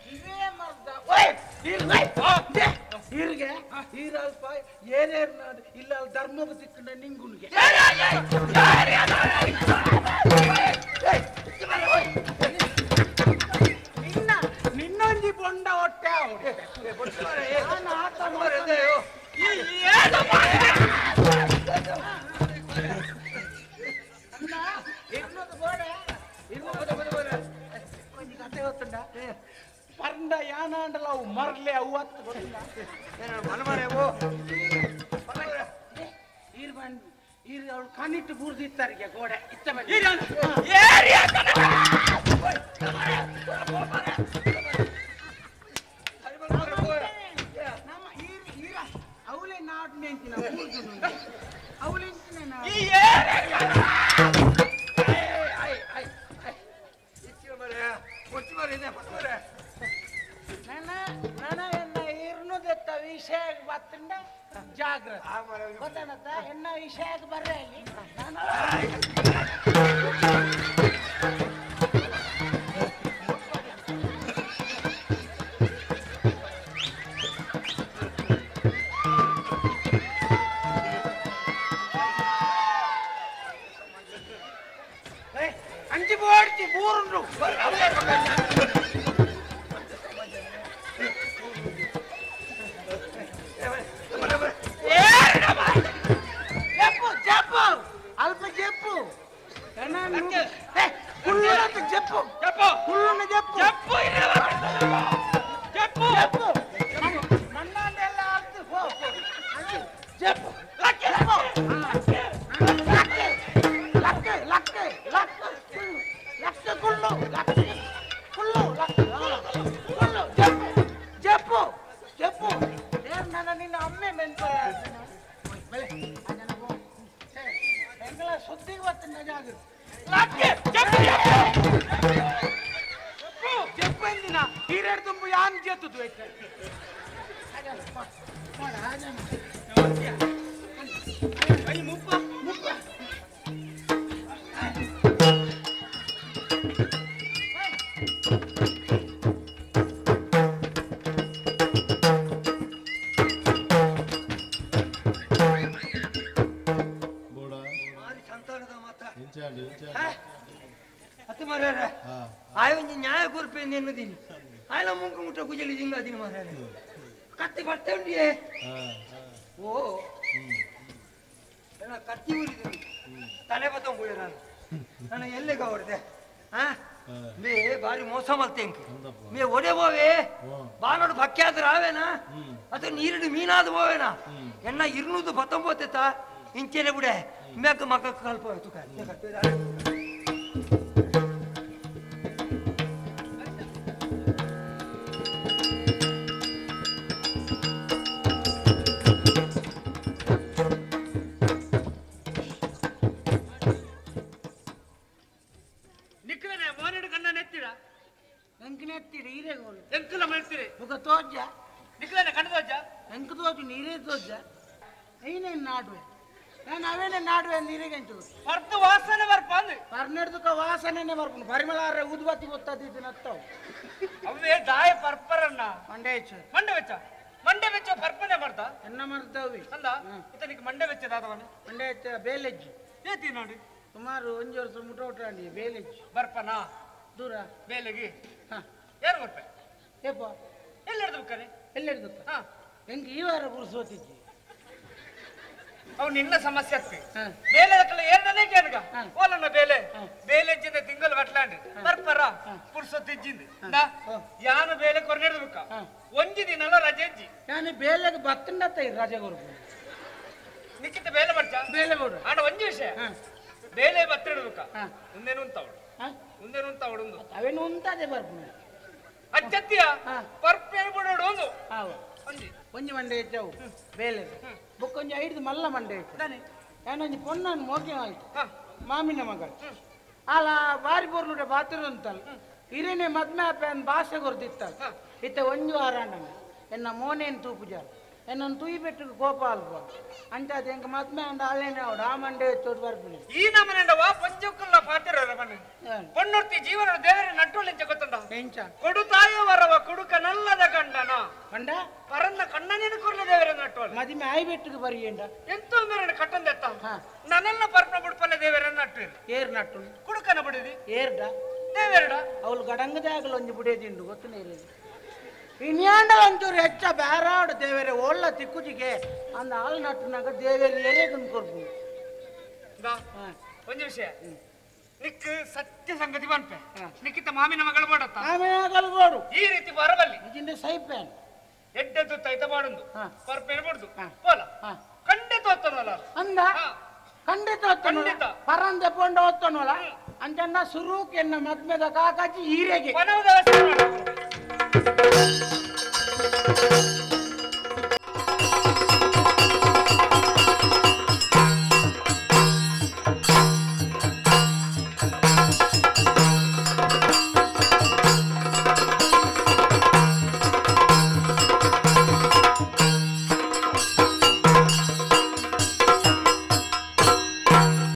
ಇವೇ ಮರ್ದ ಹೀರಿಗೆ ಹೀರಲ್ಪ ಏನೇರ್ ನಾಡು ಇಲ್ಲ ಧರ್ಮದ ತಿಕ್ಕಂಡ ನಿಂಗುನ್ಗೆ ನಿನ್ನ ನಿನ್ನೊಂಜಿ ಬೊಂಡ ಹೊಟ್ಟೆ ಒಂಜಿ ಕತೆ ಗೊತ್ತುಂಡ ಪರ್ಂಡ ಯಾನಾಂಡಲ ಅವು ಮರ್ಲೆ ಅವು ಹತ್ತು ಗೊತ್ತಿಲ್ಲ ಈರ್ ಬಂದು ಈರ್ ಅವಳು ಕಣ್ಣಿಟ್ಟು ಬೂರ್ದಿತ್ತಾರಿಗೆ ಗೋಡೆ ಇತ್ತ ಬನ್ನಿ ನಮ್ಮ ಈರ್ ಈರ ಅವಳೇ ನಾಡು ನೆಂಚಿನ ಬೂರ್ದು ಅವಳೆಂಚಿನ ನನ್ನ ಎನ್ನ ಇರ್ನುದೆತ್ತ ವಿಷಯ ಬತ್ತಂಡ ಜಾಗ್ರತೆ ಗೊತ್ತಾನತ್ತ ಎನ್ನ ವಿಷಯಕ್ಕೆ ಬರ್ರೆ ಅಲ್ಲಿ ನಾನು ಅಂಜಿ ಬೋಡ್ತಿ ಬೂರುಂಡು చెప్పు చెప్పు అల్ప చెప్పు కుళ్ళున్న చెప్పు చెప్పు కుళ్ళున్న చెప్పు చెప్పు చెప్పు చెప్పు మన్నాండెల్ల అర్ధ పో చెప్పు చెప్పు లక్క లక్క లక్క లక్క కుళ్ళు లక్క కుళ్ళు లక్క కుళ్ళు చెప్పు చెప్పు చెప్పు నాన్న నిన్న అమ్మే మెంపర ಸುದ್ದಿಗೆ ಬರ್ತೀನಿ ಜಾಗ್ರತೆ చెప్పు చెప్పింది నా ಹೀರೇడు ತುಂಬು ಯಾನ್ ಜೇತುದು ಮುಪ್ಪ ಮುಪ್ಪ ಆಯೊಂಜಿ ನ್ಯಾಯ ಕೊರ್ಪೆ ಎನ್ನುದೀನಿ ಆಯ್ನ ಮುಂಕು ಮುಟ್ಟ ಕುಜಲಿ ಜಿಂಗಾದೀನಿ ಮಾರಾರೆ ಕತ್ತಿ ಬಟ್ಟೆ ಉಂಡಿಯೇ ಓ ನನ್ನ ಕತ್ತಿ ಊರಿದ್ದೀನಿ ತಲೆ ಬತ್ತಂಬುಯ ನಾನು ನನ್ನ ಎಲ್ಲೆ ಕಾವಡ್ದೆ ಹಾ ಮೇ ಬಾರಿ ಮೋಸ ಮಲ್ತೆ ಮೇ ಒಡೆ ಬೋವೆ ಬಾನೋಡು ಬಕ್ಕೆ ಆದ್ರೆ ಆವೇನಾ ಅಥವಾ ನೀರಿಡು ಮೀನಾದ ಬೋವೇನಾ ಎನ್ನ ಇರ್ನೂದು ಬತ್ತಂಬೋತೆತ್ತ ಇಂಚೆನೆ ಬಿಡೆ ಮೇಕ ಮಕ್ಕ ಕಲ್ಪ ತುಕ ತೋಜ ನಿಕ್ಕಲನೆ ಕಣ್ಣ ತೋಜ ಎಂಕ ತೋಜು ನೀರೇ ತೋಜ ಐನೇನು ನಾಡುವೆ ನಾನು ಅವೇನೆ ನಾಡುವೆ ನೀರಿಗೆ ಪರ್ದು ವಾಸನೆ ಬರ್ಪ ಅಂದ್ ಪರ್ನೆಡ್ದಕ್ಕ ವಾಸನೆನೆ ಬರ್ಪುಂಡು ಪರಿಮಳ ಉದ್ಬತ್ತಿ ಗೊತ್ತದಿದ್ದು ಅವೇ ದಾಯ ಪರ್ಪರನ್ನ ಮಂಡೆ ಹೆಚ್ಚು ಮಂಡೆ ವೆಚ್ಚ ಮಂಡೆ ವೆಚ್ಚ ಪರ್ಪನೆ ಮಾಡ್ತಾ ಎನ್ನ ಮರ್ದವಿ ಅಂದ ಇತನಿಗೆ ಮಂಡೆ ವೆಚ್ಚದಾದವನ ಮಂಡೆ ಹೆಚ್ಚ ಬೇಲೆಜ್ಜಿ ಏತಿ ನೋಡಿ ಸುಮಾರು ಒಂಜಿ ವರ್ಷ ಮುಟೋಟಾಂಡಿ ಬೇಲೆಜ್ಜಿ ಬರ್ಪನಾ ದೂರ ಬೇಲೆಗೆ ಹಾ ಯಾರು ಬರ್ಪೆ ಏಪ ಎಲ್ಲಿ ಹಿಡ್ದು ಬಿಕ್ಕನೆ ಎಲ್ಲಿ ಹಾ ಹೆಂಗೆ ಈ ವಾರ ಪುರುಸೋತಿಜ್ಜಿ ಅವು ನಿನ್ನ ಸಮಸ್ಯೆ ಆಗ್ತಿ ಬೇಲೆ ಹಾಕಲ್ಲ ಏರ್ದನೇ ಕೇಳ್ಗ ಓಲನ್ನ ಬೇಲೆ ಬೇಲೆ ತಿಂಗಳು ಬಟ್ಲಾಂಡಿ ಬರ್ಪರ ಪುರ್ಸೊತ್ತಿಜ್ಜಿಂದ ಯಾನು ಬೇಲೆ ಕೊರ್ನೆಡ್ದು ಬಿಕ್ಕ ಒಂಜಿ ದಿನಲ ರಜೆ ಇಜ್ಜಿ ನಾನು ಬೇಲೆಗೆ ಬತ್ತಂಡತ್ತ ರಜೆ ಕೊರ್ಪು ನಿಕ್ಕಿತ ಬೇಲೆ ಬರ್ಚ ಬೇಲೆ ಬೋಡು ಆಂಡ ಒಂಜಿ ವಿಷಯ ಬೇಲೆ ಬತ್ತಿಡ್ಬೇಕ ಮುಂದೇನು ಉಂತಾವಡು ಮುಂದೇನು ಉಂತಾವಡು ಒಂದು ಅವೇನು ಉಂತಾದೆ ಬರ್ಪು ಅಚ್ಚತ್ತಿಯ ಪರ್ಪೇನು ಬಿಡೋಡು ಒಂದು ಒಂಜಿ ಒಂಜಿ ಮಂಡೆ ಹೆಚ್ಚವು ಬೇಲೆ ಬೊಕ್ಕೊಂಜಿ ಐದು ಮಲ್ಲ ಮಂಡೆ ಹೆಚ್ಚು ಏನೊಂಜಿ ಪೊನ್ನನ್ನು ಮೋಕೆ ಆಯ್ತು ಮಾಮಿನ ಮಗಳು ಅಲ್ಲ ಬಾರಿ ಬೋರ್ಲುಡೆ ಬಾತಿರು ಅಂತಲ್ಲ ಹಿರೇನೆ ಮದ್ಮೆ ಅಪ್ಪ ಭಾಷೆ ಕೊರ್ದಿತ್ತಲ್ಲ ಇತ್ತ ಒಂಜಿ ವಾರ ಎನ್ನ ಮೋನೇನು ತೂಪುಜಾರ ಎನ್ನನ್ನು ತುಯಿ ಬೆಟ್ಟಿಗೆ ಕೋಪ ಅಲ್ಪ ಅಂಚ ಅದು ಎಂಕ ಮದ್ಮೆ ಅಂಡ ಅಲ್ಲೇನೆ ಅವಡು ಆ ಮಂಡೆ ಚೋಟ್ ಬರ್ಪಿನಿ ಈ ನಮನೆಂಡವ ಪಂಚಕ್ಕಲ್ಲ ಪಾತಿರ ಮನೆ ಪೊನ್ನೊರ್ತಿ ಜೀವನ ದೇವರ ನಟ್ಟುಳಿಂಚ ಗೊತ್ತುಂಡ ಎಂಚ ಕೊಡುತಾಯ ವರವ ಕೊಡುಕ ನಲ್ಲದ ಗಂಡನ ಕಂಡ ಪರನ್ನ ಕಣ್ಣನೇನು ಕೊರ್ಲ ದೇವರ ನಟ್ಟುವಲ್ಲ ಮದಿಮೆ ಆಯ್ ಬೆಟ್ಟಿಗೆ ಬರಿಯಂಡ ಎಂತೋ ಮೇರೆ ಕಟ್ಟಂದೆತ್ತ ನನ್ನೆಲ್ಲ ಪರ್ಪನ ಬುಡ್ಪಲ್ಲ ದೇವರ ನಟ್ಟು ಏರ್ ನಟ್ಟು ಕುಡುಕನ ಬಿಡಿದಿ ಏರ್ಡ ದೇವರಡ ಅವಳು ಗಡಂಗದಾಗಲ ಒಂಜಿ ಬುಡೇದಿಂಡು ಗೊತ್ತು ನೀರು ಇನ್ಯಾಂಡ ಒಂಚೂರು ಹೆಚ್ಚ ಬೇರಾಡು ದೇವರೇ ಒಳ್ಳ ತಿಕ್ಕುಜಿಗೆ ಅಂದ ಹಾಲು ನಟ್ಟುನಾಗ ದೇವೇರಿ ಎರೇಗನ್ ಕೊರ್ಪು ಒಂಜಿ ವಿಷಯ ನಿಕ್ ಸತ್ಯ ಸಂಗತಿ ಬನ್ಪೆ ನಿಕ್ಕಿತ ಮಾಮಿನ ಮಗಳು ಬೋಡತ್ತ ಮಾಮಿನ ಮಗಳು ಬೋಡು ಈ ರೀತಿ ಬರಬಲ್ಲಿ ಇಜಿಂದ ಸೈಪೇನ್ ಎಡ್ಡೆ ತುತ್ತ ಐತ ಬಾಡುಂದು ಪರ್ಪೇನು ಬಿಡುದು ಪೋಲ ಖಂಡಿತ ಒತ್ತನಲ್ಲ ಅಂದ ಖಂಡಿತ ಒತ್ತನಲ್ಲ ಪರಂದೆ ಪೊಂಡ ಒತ್ತನಲ್ಲ ಅಂಚನ್ನ ಸುರೂಕ್ ಎನ್ನ ಮದ್ಮೆದ ಕಾಕಾಜಿ ಹೀರೆಗೆ ಪನವದ